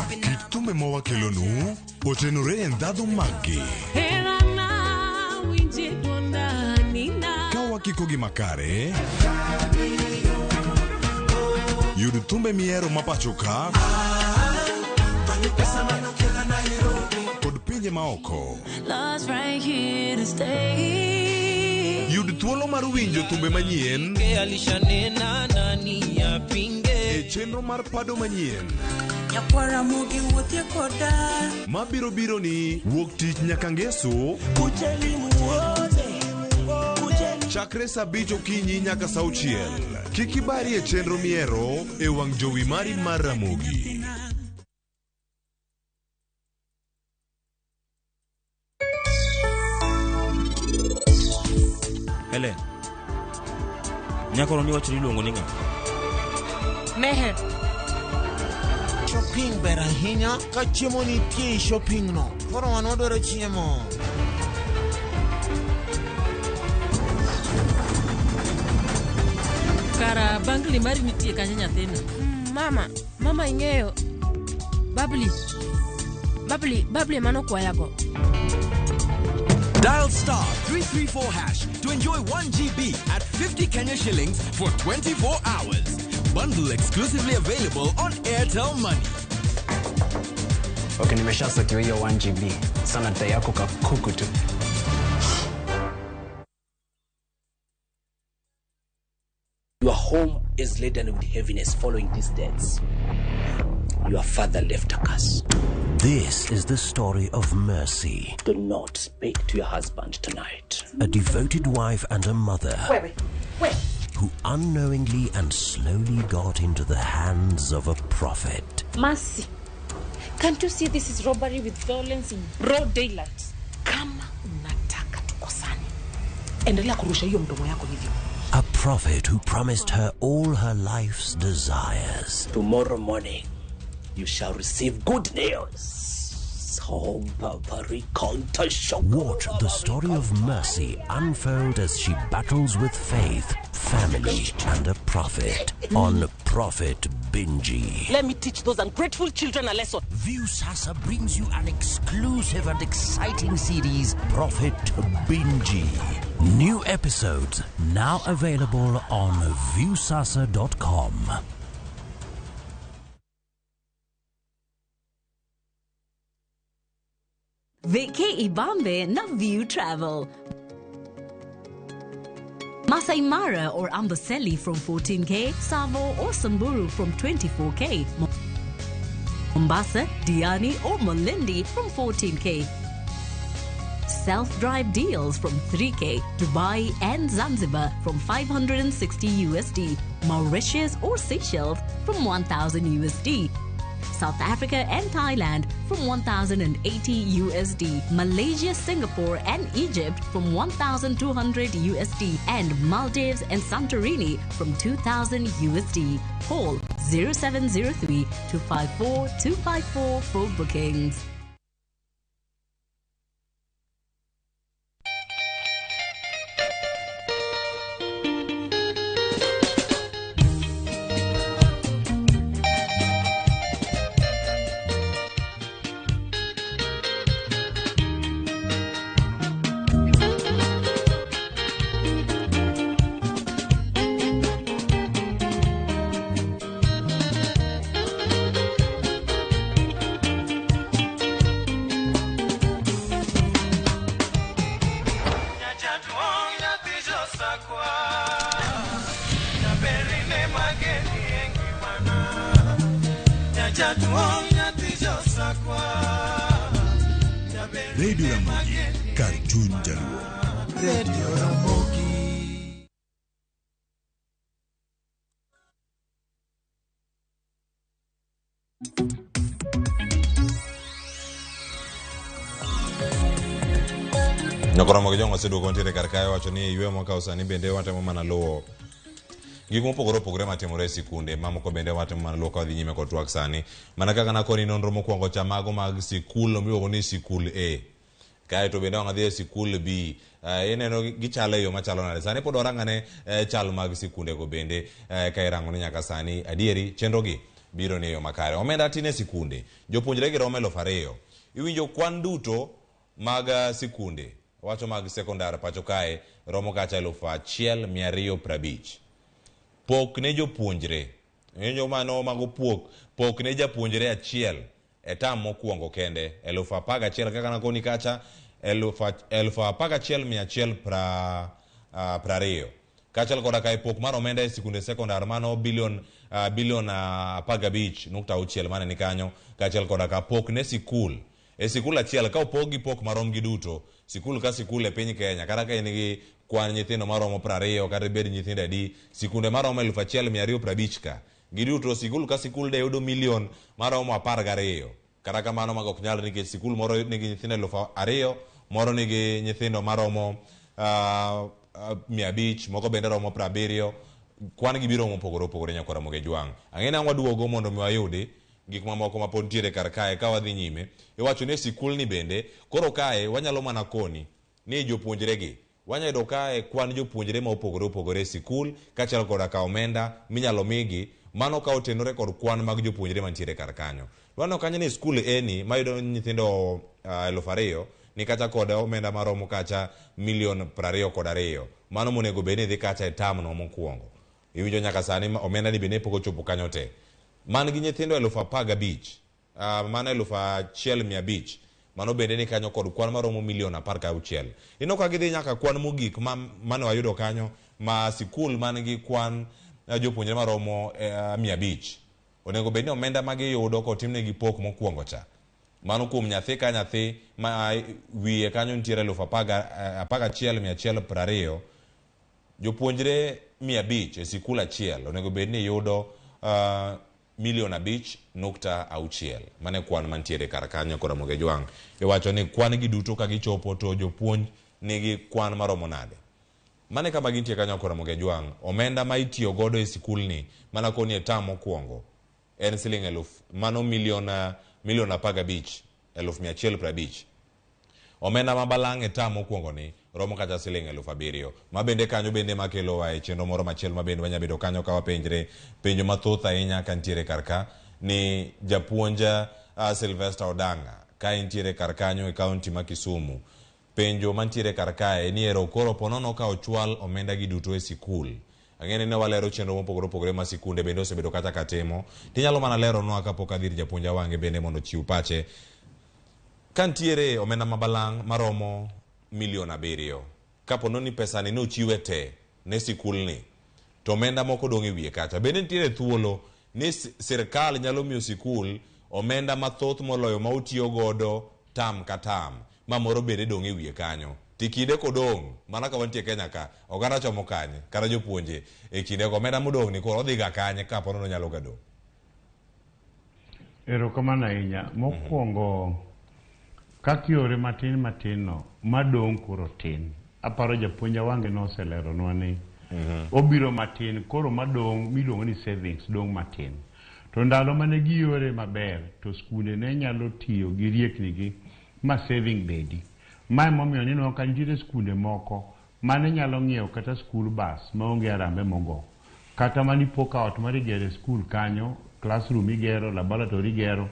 Kit thumbe ma wakelonu otenore e ndhadhu maggi. Ka wakikogi makare, yud thumbe mihero ma pacho ka kod pinje maoko. Yud thuolo mar winjo thumbe manyien e chenro mar pado manyien mabiro biro ni wuok tich nyaka ngeso chakre saa 5 okinyi nyaka saa 6. Kik ibari e chenro mihero e wang' jowi mari mar Ramogi. Helen, nyako ni wacho ni iluongo ni ng'a? Meher. Shopping ber ahinya ka chiemo nitie e shopping no. Koro wan wadwaro chiemo. Kara bangli mari nitie kanyo nyathina. Mama ing'eyo. Babli mano kwayago. Dial star 334 hash to enjoy 1 GB at 50 Kenya shillings for 24 hours. Bundle exclusively available on Airtel Money. Okay, nimeshasotiwa hiyo 1 GB. Sana data yako kakuku tu. Your home is laden with heaviness following these deaths. Your father left a curse. This is the story of Mercy. Do not speak to your husband tonight. A devoted wife and a mother. Wait. Who unknowingly and slowly got into the hands of a prophet. Mercy, can't you see this is robbery with violence in broad daylight? Kama unataka tukosane, endelea kurusha hiyo mdomo yako hivyo. A prophet who promised her all her life's desires. Tomorrow morning, you shall receive good news. Watch the story of Mercy unfold as she battles with faith, family, and a prophet on Prophet Binji. Let me teach those ungrateful children a lesson. Viusasa brings you an exclusive and exciting series, Prophet Binji. New episodes now available on viusasa.com. Vacay Ibambe na View Travel. Masai Mara or Amboseli from 14K, Savo or Samburu from 24K, Mombasa, Diani or Malindi from 14K. Self-drive deals from 3K, Dubai and Zanzibar from $560 USD, Mauritius or Seychelles from $1,000 USD. South Africa and Thailand from $1,080 USD, Malaysia, Singapore and Egypt from $1,200 USD, and Maldives and Santorini from $2,000 USD. Call 0703 254 254 for bookings. josakwa Jaberine mageni engimana Nyajaduong' nyathi josakwa Radio Ramogi, kar chuny Jaluo. Radio Ramogi. Nyakoromo gi jong'o oseduogo ntiere kar kae wacho ni yweyo mokawo sani bende watemo mana luwo gik mopogore opogore matimore e sikunde mamoko bende watemo mana luwo ka wadhi nyime kod twak sani mana kaka nakoni nonro mokwongo cha mago mag sikul miluongo ni sikul A kaeto bende wang' adhi e sikul B. Ineno gichalo e yo machalo nade sani pod warang'ane chal mag sikundego bende ka irango ni nyaka sani adieri chenrogi biro ni e yo makare. Omenda tin e sikunde, jopuonjre gi romo 2000. Iwinjo kwan duto mag sikunde wacho mag sekondar pacho kae romo kacha 1250. Pok ne jopuonjre, iwinjo mano mago pok, pok ne japuonjre achiel e tam mokwongo kende 11,000 kaka nakoni kacha 11,120. Kaachiel koda ka e pok mar omenda e sikunde sekondar mano bilion 15.6 mane ni kanyo, kaachiel koda ka pok ne sikul e sikul achiel ka opog gi pok marom gi duto sikul ka sikul e piny Kenya kata ka in gi kwan nyithindo maromo 20 kata ibed nyithindo adi sikunde maromo 1250 ka giduto sikul ka sikul de yudo milion maromo 12. Kata kamano mago ok nyal nikech sikul moro nigi nyithindo 2000, moro nigi nyithindo maromo 500, moko bende romo 70. Kwan gi biro mopogore opogore nyakora Ramogi Jwang'. Ang'e ni waduogo mondo mi wayudi gik mamoko mapod nitiere kar kae ka wadhi nyime. Iwacho ni sikul ni bende koro kae wanyalo mana koni ni jopuonjre gi wanyalo yudo kae kwan jopuonjre ma opogore opogore e sikul kaachiel koda ka omenda minyalo migi mano ka otenore kod kwan mag jopuonjre mantiere kar kanyo. Waneno kanyo ni skul eni mayudo nyithindo 2000 ni kacha kod omenda maromo kacha milion 22. Mano monego bed ni dhi kacha e tamno mokwongo. Iwinjo nyaka sani omenda ni bende pok ochopo kanyo te. Man gi nyithindo 15,000, mano 1,500, mano bende ni kanyo kod kwan maromo milion 16. Ineno ka gidhi nyaka kwan mogik mane wayudo kanyo ma sikul man gi kwan jopuonjre maromo 500. Onego bed ni omenda magiyudo kotimnegi pok mokwongo cha. Mano kuom nyathi ka nyathi ma wiye kanyo nitiere 11,120. Jopuonjre 500 e sikul achiel onego bed ni yudo milion 5.6. Mane kwan mantiere kar kanyo kod Ramogi Jwang'. Iwacho ni kwan gi duto ka gichopo to jopuonj nigi kwan maromo nade. Mane kama gintie kanyo kod Ramogi Jwang'. Omenda ma itiyo godo e sikulni mana koni e tam mokwongo en siling 1000, mano milion 15,150. Omenda ma balang' e tam mokwongo ni romo kata siling 7,000. Ma bende kanyo bende makelowa e chenro moro machielo ma bende wanyalo bedo kanyo ka wapenjre penjo mathoth ahinya ka nitiere kar ka ni japuonj Sylvester Odanga ka entiere kar kanyo e kaunti ma Kisumu. Penjo mantiere kar kae ni ero koro ponono ka ochwal omenda gi duto e sikul. Ang'e ni walero chenro mopogore opogore ma sikunde bende osebedo kata ka timo. Tinyalo mana leronwa kapok adhi ir japuonj Awange bende mondo ochiw pache. Ka nitiere omenda ma balang' maromo milion 7, kapo ni pesa ni nochiwe te ne sikulni to omenda moko dong' e wiye kacha, bende nitiere thuolo ni sirkal nyalo miyo sikul omenda mathoth moloyo ma otiyo godo tam ka tam ma moro bende dong' e wiye kanyo. Tikinde kodong' mana ka wantie Kenya ka oganda chomo kanye kata jopuonje e kinde go omenda modong' ni koro odhi ga kanye kapo ni onyalo ga dong'. Erokamano ahinya. Mokwongo kaka yore matin matin no madong' koro tin. Aparo japuonj Awange noseleronwa ni obiro matin koro madong' miluongo ni savings dong' matin. To ndalo mane giyore maber to skunde ne nyalo tiyo gi rieknigi ma saving bedi. Mae momiyo nineno ka nitiere skunde moko mane nyalo ng'iewo kata school bus maonge arambe mogo. Kata manipo ka ot mar igero e skul kanyo, classroom igero, laboratory igero,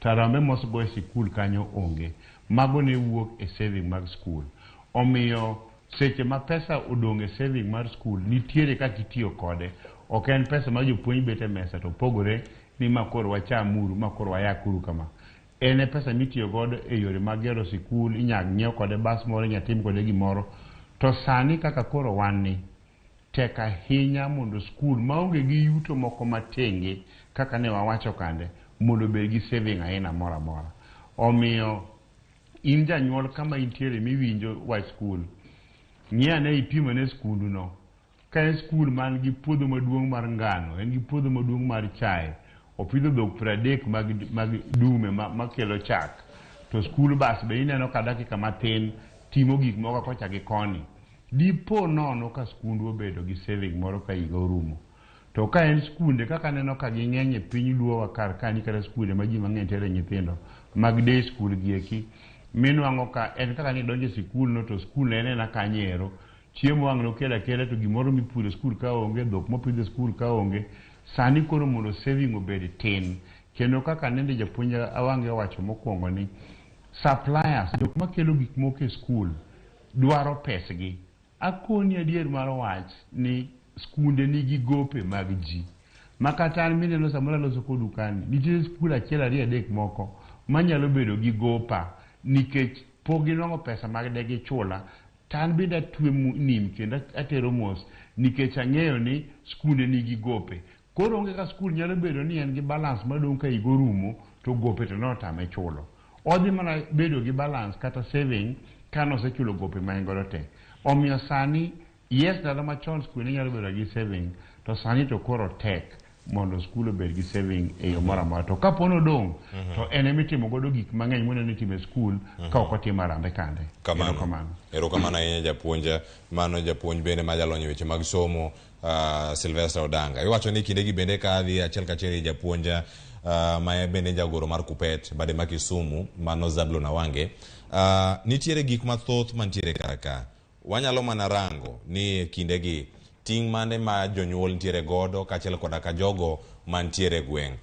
to arambe mosego e sikul kanyo onge. Mago ne wuok e saving mag skul. Omiyo seche ma pesa odong' e saving mar skul nitiere kaka itiyo kode. Ok en pesa ma jopuonj bet e mesa to pogore ni ma koro wachamuru, ma koro wayakuru kama. En e pesa mitiyo godo e yore mag gero sikul, inyalo nyiew kode bas moro, inyalo tim kode gimoro. To sani kaka koro wan ni, tek ahinya mondo skul maonge gi yuto moko matenge kaka ne wawacho kande mondo obed gi saving aina moro amora. Omiyo in janyuol kama intiere miwinjo wach skul, ng'i ane ipim ane skundu no. Ka en skul man gi puodho maduong' mar ngano, en gi puodho maduong' mar chae, opidho dhok 30 mag dume makelo chak, to skul bas be ineno ka dakika matin timo gik moko kocha gi koni. Dipo nono ka skundu obedo gi saving moro ka higa orumo. To ka en skunde kaka aneno ka ging'eny e piny Luowa kar kani kata skunde ma ji mang'eny tere nyithindo mag day school gi eki, minwang'o ka en kaka nidonjo e sikul no to skul en ena kanyo ero, chiemo ang' nokel akela to gimoro mipuro e skul ka onge, dhok mopidh e skul ka onge. Sani koro mondo saving obed tin. Kendo kaka nende japuonj Awange owacho mokwongo ni suppliers, jok makelo gik moko e skul dwaro pesgi. Akoni adier mar wach ni skunde nigi gope mag ji. Ma kata an mineno samoro aloso kodu kani, nitie skul 1, 2, 3 moko manyalo bedo gi gopa nikech pok ginwang'o pesa mag de gichula, to an bende atwe nim kendo atero mos nikech ang'eyo ni skunde nigi gope. Koro onge ka skul nyalo bedo ni en gi balance madong' ka higa orumo to gope to notame chulo. Odhi mana bedo gi balance kata saving ka nosechulo gope ma en godo te. Omiyo sani, yes, ndalo machon skul ne nyalo bedo gi saving, to sani to koro tek mondo skul obed gi saving e yo moro amora. To kapo nodong', to en ema itimo godo gik mang'eny moneno itimo e skul ka ok otim harambee kande. Kamano. Erokamano. Erokamano ahinya japuonj. Mano japuonj bende ma jalony e weche mag somo, Sylvester Odanga. Iwacho ni kindegi bende ka adhi achiel kachiel gi japuonj ma bende jagoro mar Kupet bade ma Kisumu, mano Zablon Awange. Nitiere gik mathoth mantiere kar ka. Wanyalo mana rango ni kindegi ting' mane ma jonyuol nitiere godo kaachiel koda ka jogo mantiere e gweng'.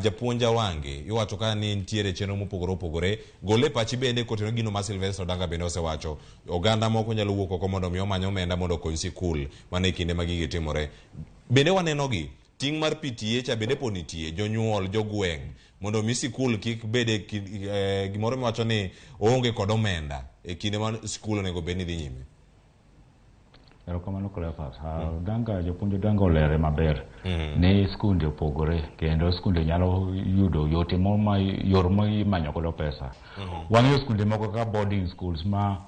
Japuonj Awange, iwacho ka ni nitiere chenro mopogore opogore. Gol e pachi bende kotenore gino ma Sylvester Odanga bende osewacho. Oganda moko nyalo wuok oko mondo mi omany omenda mondo okony sikul mana e kinde ma gigi timore. Bende waneno gi ting' mar PTA cha bende pod nitie, jonyuol, jogweng' mondo mi sikul kik bede gimoro miwacho ni oonge kod omenda e kinde ma sikul onego bed ni dhi nyime. Erokamano Cleophas. Odanga, japuonj Odanga olere maber ni skunde opogore kendo skunde nyalo yudo yote mo ma yor ma imanyo godo pesa. Wang'eyo skunde moko kaka boarding schools ma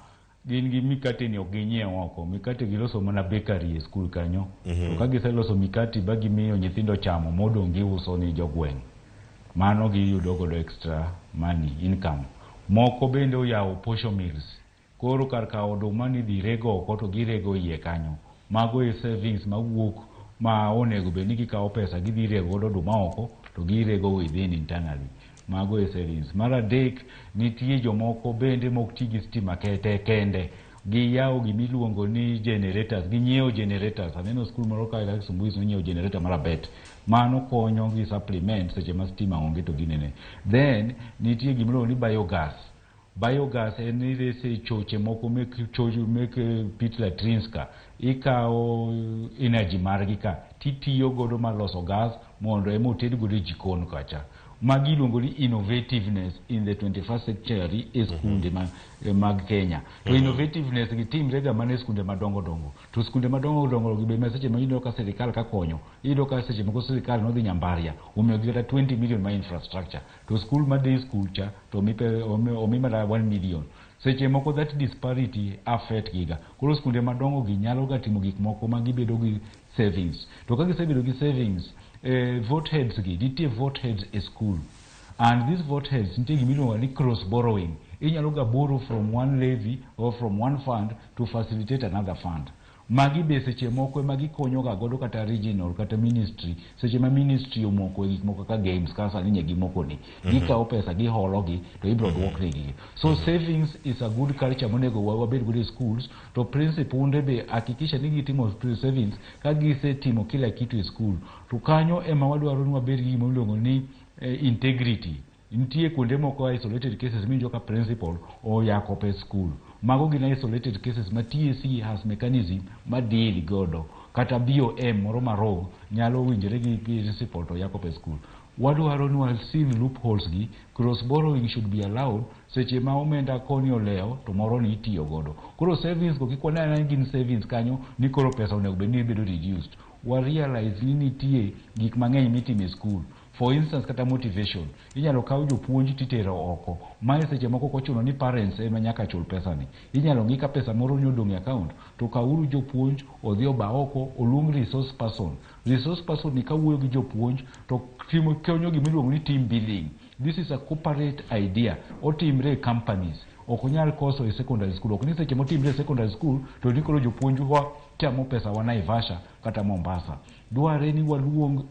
gin gi mikate ni ok ginyiew oko, mikate giloso mana bakery e skul kanyo. To ka giseloso mikate ba gimiyo nyithindo chamo, modong' giuso ni jogweng'. Mano giyudo godo extra money income. Moko bende oyawo posho mills. Koro kar kawo oduma ni dhi rego oko to girego iye kanyo. Mago e savings mawuok ma onego bed ni gikawo pesa gidhi rego godo oduma oko to girego within internally. Mago e savings. Mar adek, nitie jomoko bende mok ti gi stima kete kende. Giyawo gimiluongo ni generators, ginyiewo generators. Aneno skul moro kae kaka Kisumu East nonyiewo generator mar abet. Mano konyo gi supplement seche ma stima onge to ginene. Then nitie gimiluongo ni biogas. Biogas en irese choche moko mek choche mek pit latrines ka. Ikawo energy margi ka titiyo godo mar loso gas mondo ema oted godo e jikon kacha. Magi iluongo ni innovativeness in the 21st century e skunde mag Kenya. To innovativeness gi timre ga mana e skunde madongo dongo. To skunde madongo dongo gi be ma seche ma iyudo ka sirikal ka konyo, iyudo ka seche moko sirikal nodhi Nyambaria, omiyo gi kata 20 million ma infrastructure. To skul ma day school cha to omi mana 1 million. Seche moko that disparity affect giga. Koro skunde madongo gi nyalo ga timo gik moko ma gibedo gi savings. To ka gisebedo gi savings, vote heads gi, nitie vote heads e school. And these vote heads nitie gimiluongo ni cross borrowing. Inyalo ga borrow from one levy or from one fund to facilitate another fund. Magi be seche moko ema gikonyo ga godo kata regional kata ministry. Seche ma ministry omoko e gik moko kaka games kaka sani nye gimoko ni. Gikawo pesa giholo gi to ibiro duoknegi. So savings is a good culture monego wabed godo e schools. To principal be hakikisha ni gitimo savings ka gisetimo kila kitu e school. To kanyo ema wadwaro ni wabed gi gima iluongo ni integrity. Nitie kuonde moko isolated cases miwinjo ka principal oyako pes school. Mago gin isolated cases ma TSC has mechanism ma deal godo. Kata BOM moro ma rogue nyalo winjore gi principal to yako pes school. Wadwaro ni wasil loopholes gi, cross borrowing should be allowed. Seche ma omenda koni olewo to moro ni itiyo godo. Koro savings go kik wane ni gin savings kanyo ni koro pesa onego bed ni bedo reduced. Wa realize ni nitie gik mang'eny mitimo e school. For instance, kata motivation. Inyalo kaw jopuonj titero oko. Mae seche moko ok ochuno ni parents ema nyaka chul pesani. Inyalo ng'i ka pesa moro ni odong' e account to kawuru jopuonj odhi oba oko oluong resource person. Resource person ni kawuoyo gi jopuonj to timo konyo gima iluongo ni team building. This is a corporate idea. Otimre e companies. Ok onyal koso e secondary school. Ok ni seche motimre e secondary school to ni koro jopuonj wa chamo pesa wa Naivasha kata Mombasa. Dwarre ni waluong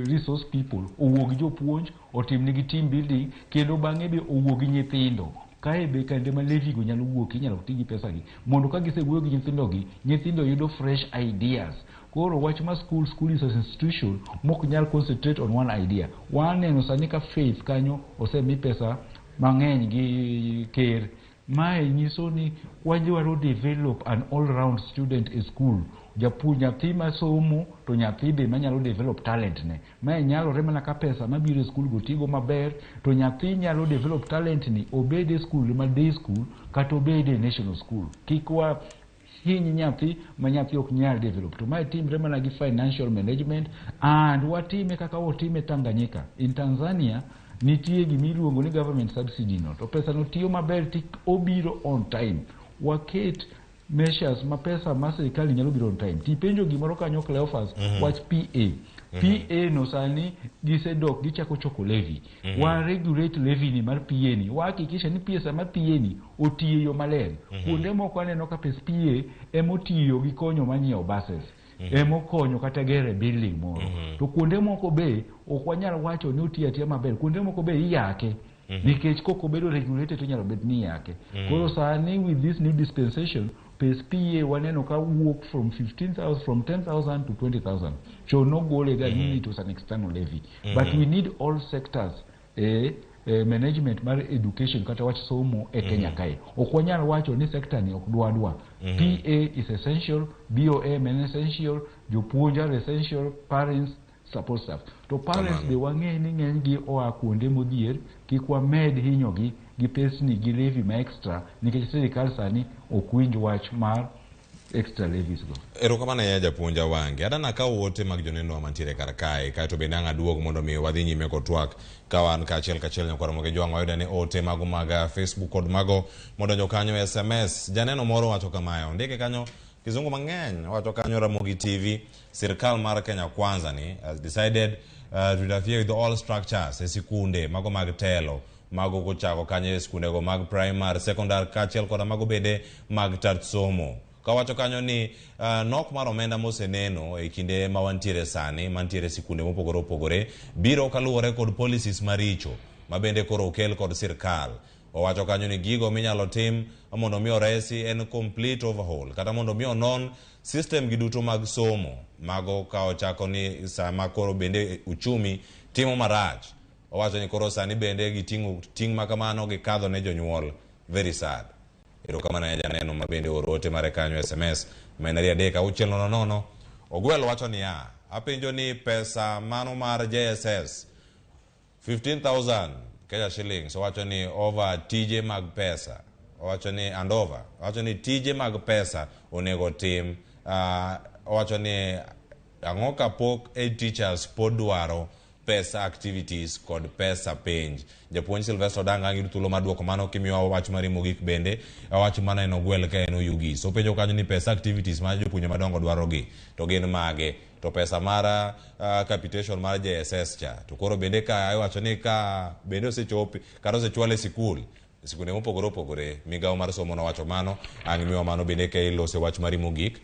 resource people owuo gi jopuonj otim nigi team building kendo bang'e be owuo gi nyithindo. Kae be kinde ma levy go nyalo wuok inyalo ti gi pesa gi mondo ka gisewuoyo gi nyithindo gi, nyithindo yudo fresh ideas. Koro wach ma school, school is an institution mok nyal concentrate on one idea. Waneno sani ka Faith kanyo osemi pesa mang'eny gi ker. Mae nyiso ni wadwaro develop an all round student e school. Japuonj nyathi masomo to nyathi be manyalo develop talent ne. Mae nyalore mana ka pesa mabiro e school go tigo maber to nyathi nyalo develop talent ni obed e school ma day school kata obed e national school. Kik wa hiny nyathi ma nyathi ok nyal develop. To mae timre mana gi financial management and watime kaka otime Tanganyika. In Tanzania nitie gima iluongo ni government subsidy no to pesa no tiyo maber ti obiro on time. Waket measures ma pesa ma sirikal nyalo biro on time. Tipenjo gimoro kanyo Cleophas wach PA. PA no sani gisedok gichako choko levy. Wa regulate levy ni mar PA ni. Wahakikisha ni pesa mar PA ni otiyo e yo maler. Kuonde moko aneno ka pes PA emotiyo gi konyo mar nyiewo buses. Emokonyo kata gero building moro. To kuonde moko be ok wanyal wacho ni otiyo atiya maber. Kuonde moko be iyake. Nikech kok obedo regulated to inyalo bet ni iyake. Koro sani with this new dispensation, pes PA waneno ka wuok from 15,000, from 10,000 to 20,000. Chon nogole ga ni it was an external levy. But we need all sectors management mar education kata wach somo e Kenya kae. Ok wanyal wacho ni sector ni ok dwa dwa. PA is essential, BOM en essential, jopuonj are essential, parents, support staff. To parents be wang'e ni ng'eny gi oa kuonde modhier, kik wamed hinyogi gi pesni gi levy ma extra nikech sirikal sani ok winj wach mar extra levies go. Erokamano ahinya japuonj Awange. Adana kawo ote mag joneno mantiere kar kae, kaeto bende ang' aduog mondo mi wadhi nyime kod twak ka wan kaachiel kachiel nyakwar Ramogi Jwang' wayudo ni ote mago mag Facebook kod mago modonjo kanyo SMS. Janeno moro wacho kamae, ondike kanyo kizungu mang'eny, owacho kanyo Ramogi TV, sirkal mar Kenya Kwanza ni has decided to interfere with all structures e sikunde mago mag telo mago kochako kanyo e sikundego mag primary, secondary kaachiel koda mago bende mag tat somo. Kawacho kanyo ni nok mar omenda moseneno e kinde ma wantiere sani mantiere sikunde mopogore opogore biro kaluwore kod policies maricho ma bende koro okel kod sirkal. Owacho kanyo ni gigo minyalo tim mondo mi oresi en complete overhaul kata mondo mi onon system gi duto mag somo mago ka ochako ni sama koro bende uchumi timo marach. Owacho ni koro sani bende giting'o ting' makamano gikadho ne jonyuol. Very sad. Erokamano ahinya janeno ma bende oro ote mare kanyo SMS ma en 2 3 6 0 0. Ogwel wacho niya, apenjo ni pesa mano mar JSS 15,000 Kenya shillings, owacho ni over tije mag pesa, owacho ni and over, owacho ni tije mag pesa onego tim, owacho ni ang'o kapok head teachers pod dwaro pesa activities kod pesa penj. Japuonj Sylvester Odanga ang' yudo thuolo mar duoko mano kimiyowa wach mari mogik bende wach mana en ogwel ka en Oyugis. Openjo kanyo ni pesa activities ma jopuonje madongo dwaro gi to gin mage, to pesa mar capitation mar JSS cha to koro bende ka iwacho ni ka bende osechopi kata osechwal e sikul sikunde mopogore opogore, migawo mar somo nowacho mano. Ang' imiyowa mano bende ka ilose wach mari mogik.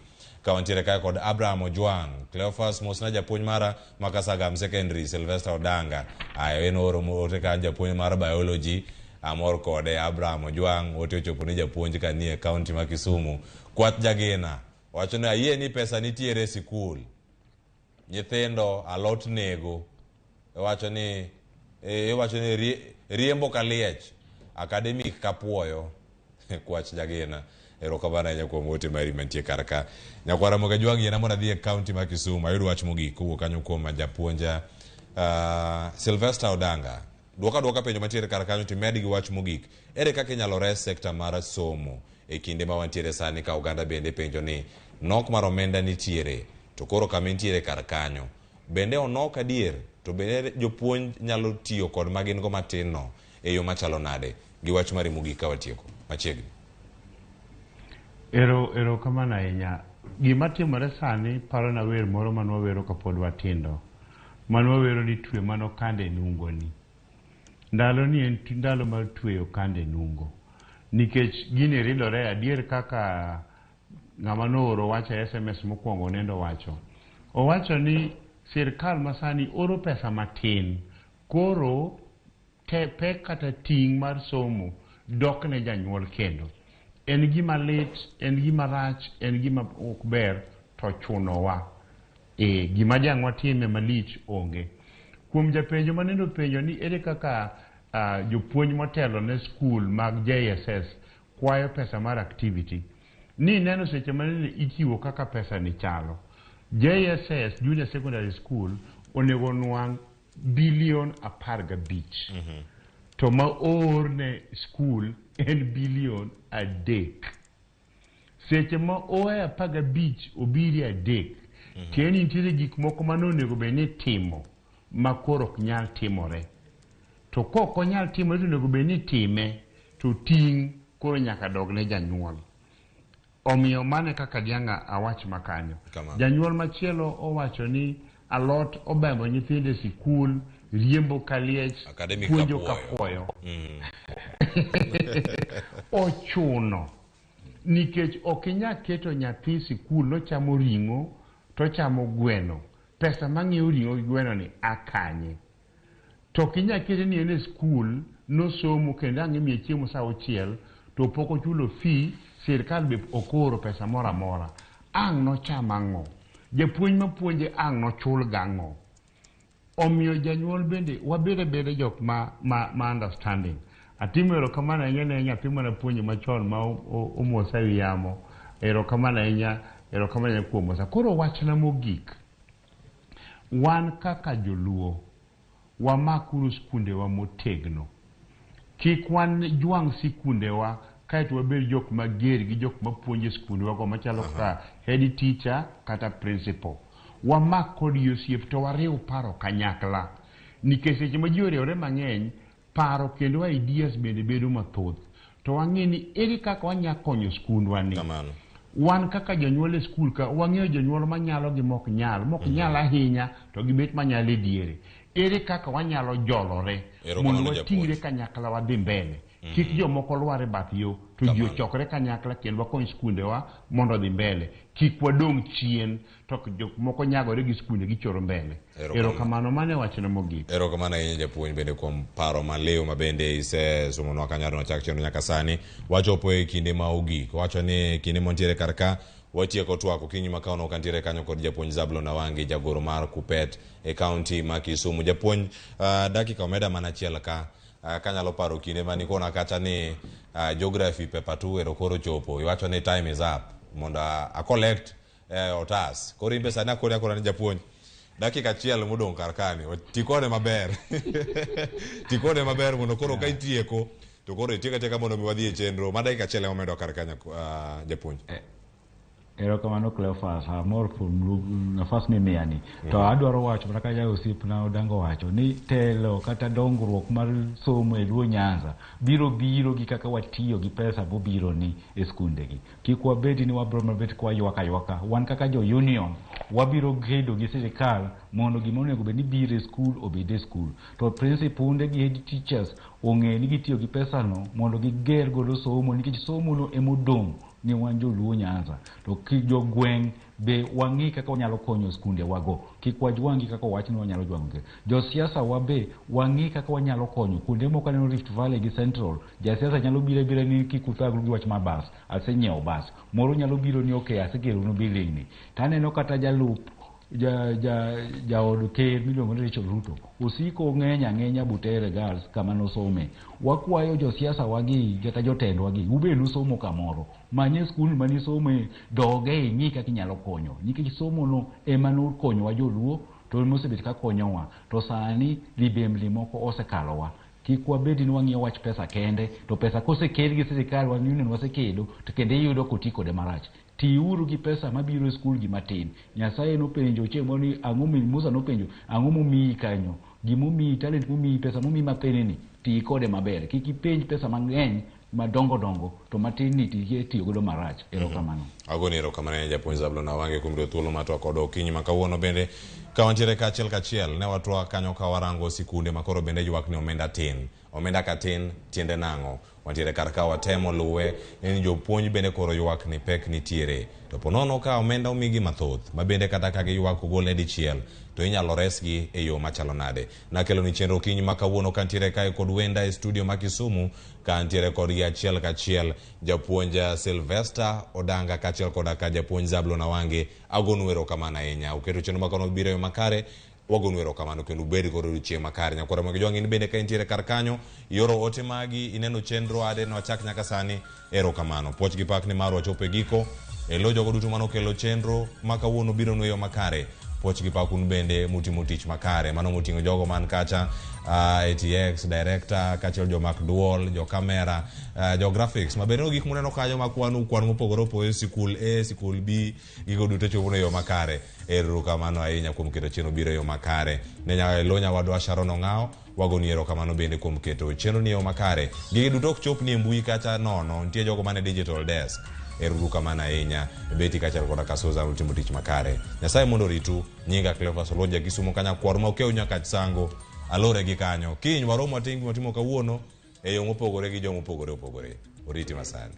Ka wantiere kae kod Abraham Ojwang', Cleophas mosna japuonj mara ma Kasagam Secondary Sylvester Odanga. Ayo en oro ote kanyo japuonj mar biology, amor kode Abraham Ojwang', ote ochopo ni japuonj kanie county ma Kisumu. Kwath Jagena wacho ni ayie ni pesa nitiere e sikul, nyithindo alot nego. Iwacho ni riembo kaliech, academic kapuoyo. Kwach Jagena, erokamano ahinya kuom ote mari mantie kar ka. Nyakwar Ramogi Ajwang' yiena mondo adhi e county ma Kisumu ayud wach mogik kowuok kanyo kuom japuonja Sylvester Odanga, duoka penjo mantiere kar kanyo timed gi wach mogik. Ere kaka inyalo res sekta mar somo e kinde ma wantiere sani ka oganda bende penjo ni nok mar omenda nitiere to koro kama intiere kar kanyo bende onok adier to bende jopuonj nyalo tiyo kod ma gin go matin no e yo machalo nade gi wach mari mogik ka watieko machiegni. Ero kamano ahinya. Gima timore sani parona wer moro mane wawero kapod watindo. Mane wawero ni twe mano kande nungoni. Ndalo ni en ndalo mar tweyo kande nungo. Nikech gini ridore adier kaka ng'ama nooro wacho e SMS mokwongo nendo wacho. Owacho ni sirkal masani oro pesa matin. Koro pek kata ting' mar somo dok ne janyuol kendo. En gima lit, en gima rach, en gima ok ber to chunowa. Gima jang' watime malich onge. Kuom japenjo manendo penjo ni ere kaka jopuonj motelo ne skul mag JSS kwayo pesa mar activity. Ni neno seche manene ichiwo kaka pesa ni chalo. JSS, Junior Secondary School, onego nwang' bilion 15. To ma oor ne skul en bilion 3. Seche ma oa 15 obiri 3, tiende nitiere gik moko mane onego bed ni timo ma koro ok nyal timore. To kok onyal timore to onego bed ni time to ting' koro nyaka dog ne janyuol. Omiyo mane kaka dianga awach makanyo. Janyuol machielo owacho ni alot obembo nyithindo e sikul, riembo kaliech, puonjo kapuoyo. Ochuno. Nikech ok inyal keto nyathi sikul nochamo ring'o to chamo gweno. Pesa mang'iewo ring'o gi gweno ni akanye. To ok inyal kete ni en e skul nosomo kendo ang' imiye chiemo sa 6 to pok ochulo fee, sirkal be ok ooro pesa moro amora. Ang' nocham ang'o? Japuonj mapuonje ang' nochul gang'o? Omiyo janyuol bende wabed abeda jok ma understanding. Atimo erokamano ahinya ne nyathi mana puonjo machon ma omosa ewi yamo. Erokamano ahinya, erokamano ahinya kuom mosa. Koro wachna mogik. Wan kaka joluo, wamakuru skundewa motegno. Kik wan jwang' sikundewa kaeto wabed jok mager gi jok mapuonjo e skundewa go machalo kaka head teacher kata principal. Wamak kodgi osiep to wariw paro kanyakla. Nikech seche ma ji oriwore mang'eny, paro kendo ideas bende bedo mathoth. To wang'e ni ere kaka wanyalo konyo skundwa ni. Wan kaka jonyuol e skul ka, wang'eyo jonyuol manyalo gi mok nyal. Mok nyal ahinya to gibet manyalo e diere. Ere kaka wanyalo jolore mondo wating're kanyakla wadhi mbele. Kik jomoko lwar e bath yo to ji ochokre kanyakla kendo wakony skundewa mondo odhi mbele. Kik wadong' chien to jok moko nyagore gi skunde gichoro mbele. Erokamano, mano e wachna mogik. Erokamano ahinya japuonj bende kuom paro maliw ma bende isesomonwa kanyo chak chenro nyaka sani. Wachopo e kinde ma ogik. Wacho ni kinde mantiere kar ka watieko twak okinyi ma kawuono kantiere kanyo kod japuonj Zablon Awangi, jagoro mar Kuppet e kaunti ma Kisumu. Japuonj, dakika omeda mana achiel ka. Kanyalo paro kinde mane ikona kacha ni geography paper 2 ero koro chopo. Iwacho ni time is up mondo a collect otas. Koro in be sani akoni akona ni japuonj dakika achiel modong' kar kani ti kode maber. Ti kode maber mondo koro ka itieko to koro itieko atieka mondo mi wadhi e chenro. Ma dakika achiel ema omedo kar kanyo japuonj. Erokamano Cleophas, amor kuom nafas mimiyani. To adwaro wacho mana kaka osiepna Odango wacho ni telo kata dongruok mar somo e Luo Nyanza biro biro gi kaka watiyo gi pesa mobiro ni e skundegi. Kik wabed ni wabiro mabet kwa ywak aywaka. Wan kaka jo union wabiro gedo gi sirikal mondo gima onego bed ni biro e skul obed e skul. To principal gi head teachers ong'e ni gitiyo gi pesano mondo giger godo somo nikech somo no emodong' ni wan joluo Nyanza. To ki jogweng' be wang'i kaka wanyalo konyo skunde wago. Kik wajwang'gi kaka wach ni wanyalo jwang'gi. Josiasa wa be wang'i kaka wanyalo konyo. Kuonde moko aneno Rift Valley gi Central, jasiasa nyalo biro abira ni kik uthagru gi wach mar bas, asenyiewo bas. Moro nyalo biro ni okay, asegeronu building ni. To aneno kata jalup jaod ker miluongo ni Rachel Ruto osiko ng'eny ang'enya Butere Girls kama nosome. Wakwayo josiasa wagi kata jotendwa gi ubed usomo kamoro. Manye skul manisome, doge ing'i kaka inyalo konyo. Nikech somo no ema nokonyowa joluo To mosebet ka konyowa to sani libembni moko osekalowa. Kik wabed ni wang'iyo wach pesa kende, to pesa kosekel gi sirikal wan union wasekedo to kendo iyudo koti kode marach. Tiuru gi pesa mabiro e skul gi matin. Nyasaye nopenjo chieng' moro ni ang'o mi Musa nopenjo ang'o momiyi kanyo, gimomiyi talent momiyi pesa momiyi mathin ni ti kode maber. Kik ipenj pesa mang'eny madongo dongo to matin ni tiye tiyo godo marach. Erokamano. Agoni erokamano ne japuonj Zablon Awange kuom yudo thuolo mar twak kodwa okinyi ma kawuono. Bende ka wantiere kaachiel kachiel ne watwak kanyo ka warango sikunde ma koro bende ywak ni omenda tin. Omenda ka tin tiende nang'o? Wantiere kar ka watemo luwe ni jopuonj bende koro ywak ni pek nitiere. To po nono ka omenda omigi mathoth ma bende kata ka giywak ogol ne dichiel to inyalo resgi e yo machalo nade. Nakelo ni chenro okinyi ma kawuono kantiere kae kod wenda e studio ma Kisumu ka antiere kodgi achiel kachiel japuonj Sylvester Odanga kaachiel koda ka japuonj Zablon Awange. Agonu erokamano ahinya. Uketo chenro ma kawuono biro e yo makare. Wagonu erokamano kendo ubed kod odiochieng' makare. Nyakwara Ramogi Jwang' in bende ka intiere kar kanyo, ioro ote magi, ineno chenro ade nwachak nyaka sani, erokamano. Puoch gi pak ni mar wachopo e giko. E lo jogo duto manokelo chenro ma kawuono biro nu e yo makare. Puoch gi pak un bende mutimo tich makare. Mano moting'o jogo man kacha, ATX, director, kaachiel jomak duol, jo kamera, jo graphics. Mabende gik muneno kanyo makwanu kwan mopogore opogore, sikul A, sikul B, gigo duto chopo e yo makare. Erokamano ahinya kuom keto chenro biro e yo makare. Ne lo nyawadwa Sharon Ong'ao, wagoni erokamano bende kuom keto chenro ni e yo makare. Gigi duto ok chop ni e mbui kacha nono, nitie jogo mane digital desk. Erokamano ahinya. Beti kaachiel koda ka Susan utimo tich makare. Nyasaye mondo oritu. Nyinga Cleophas Oluoch Kisumo kanya kwar ma okew nyaka Sango. Alore gi kanyo. Kiny warom watim gima watimo kawuono e yo mopogore gi joma opogore opogore. Oriti masani.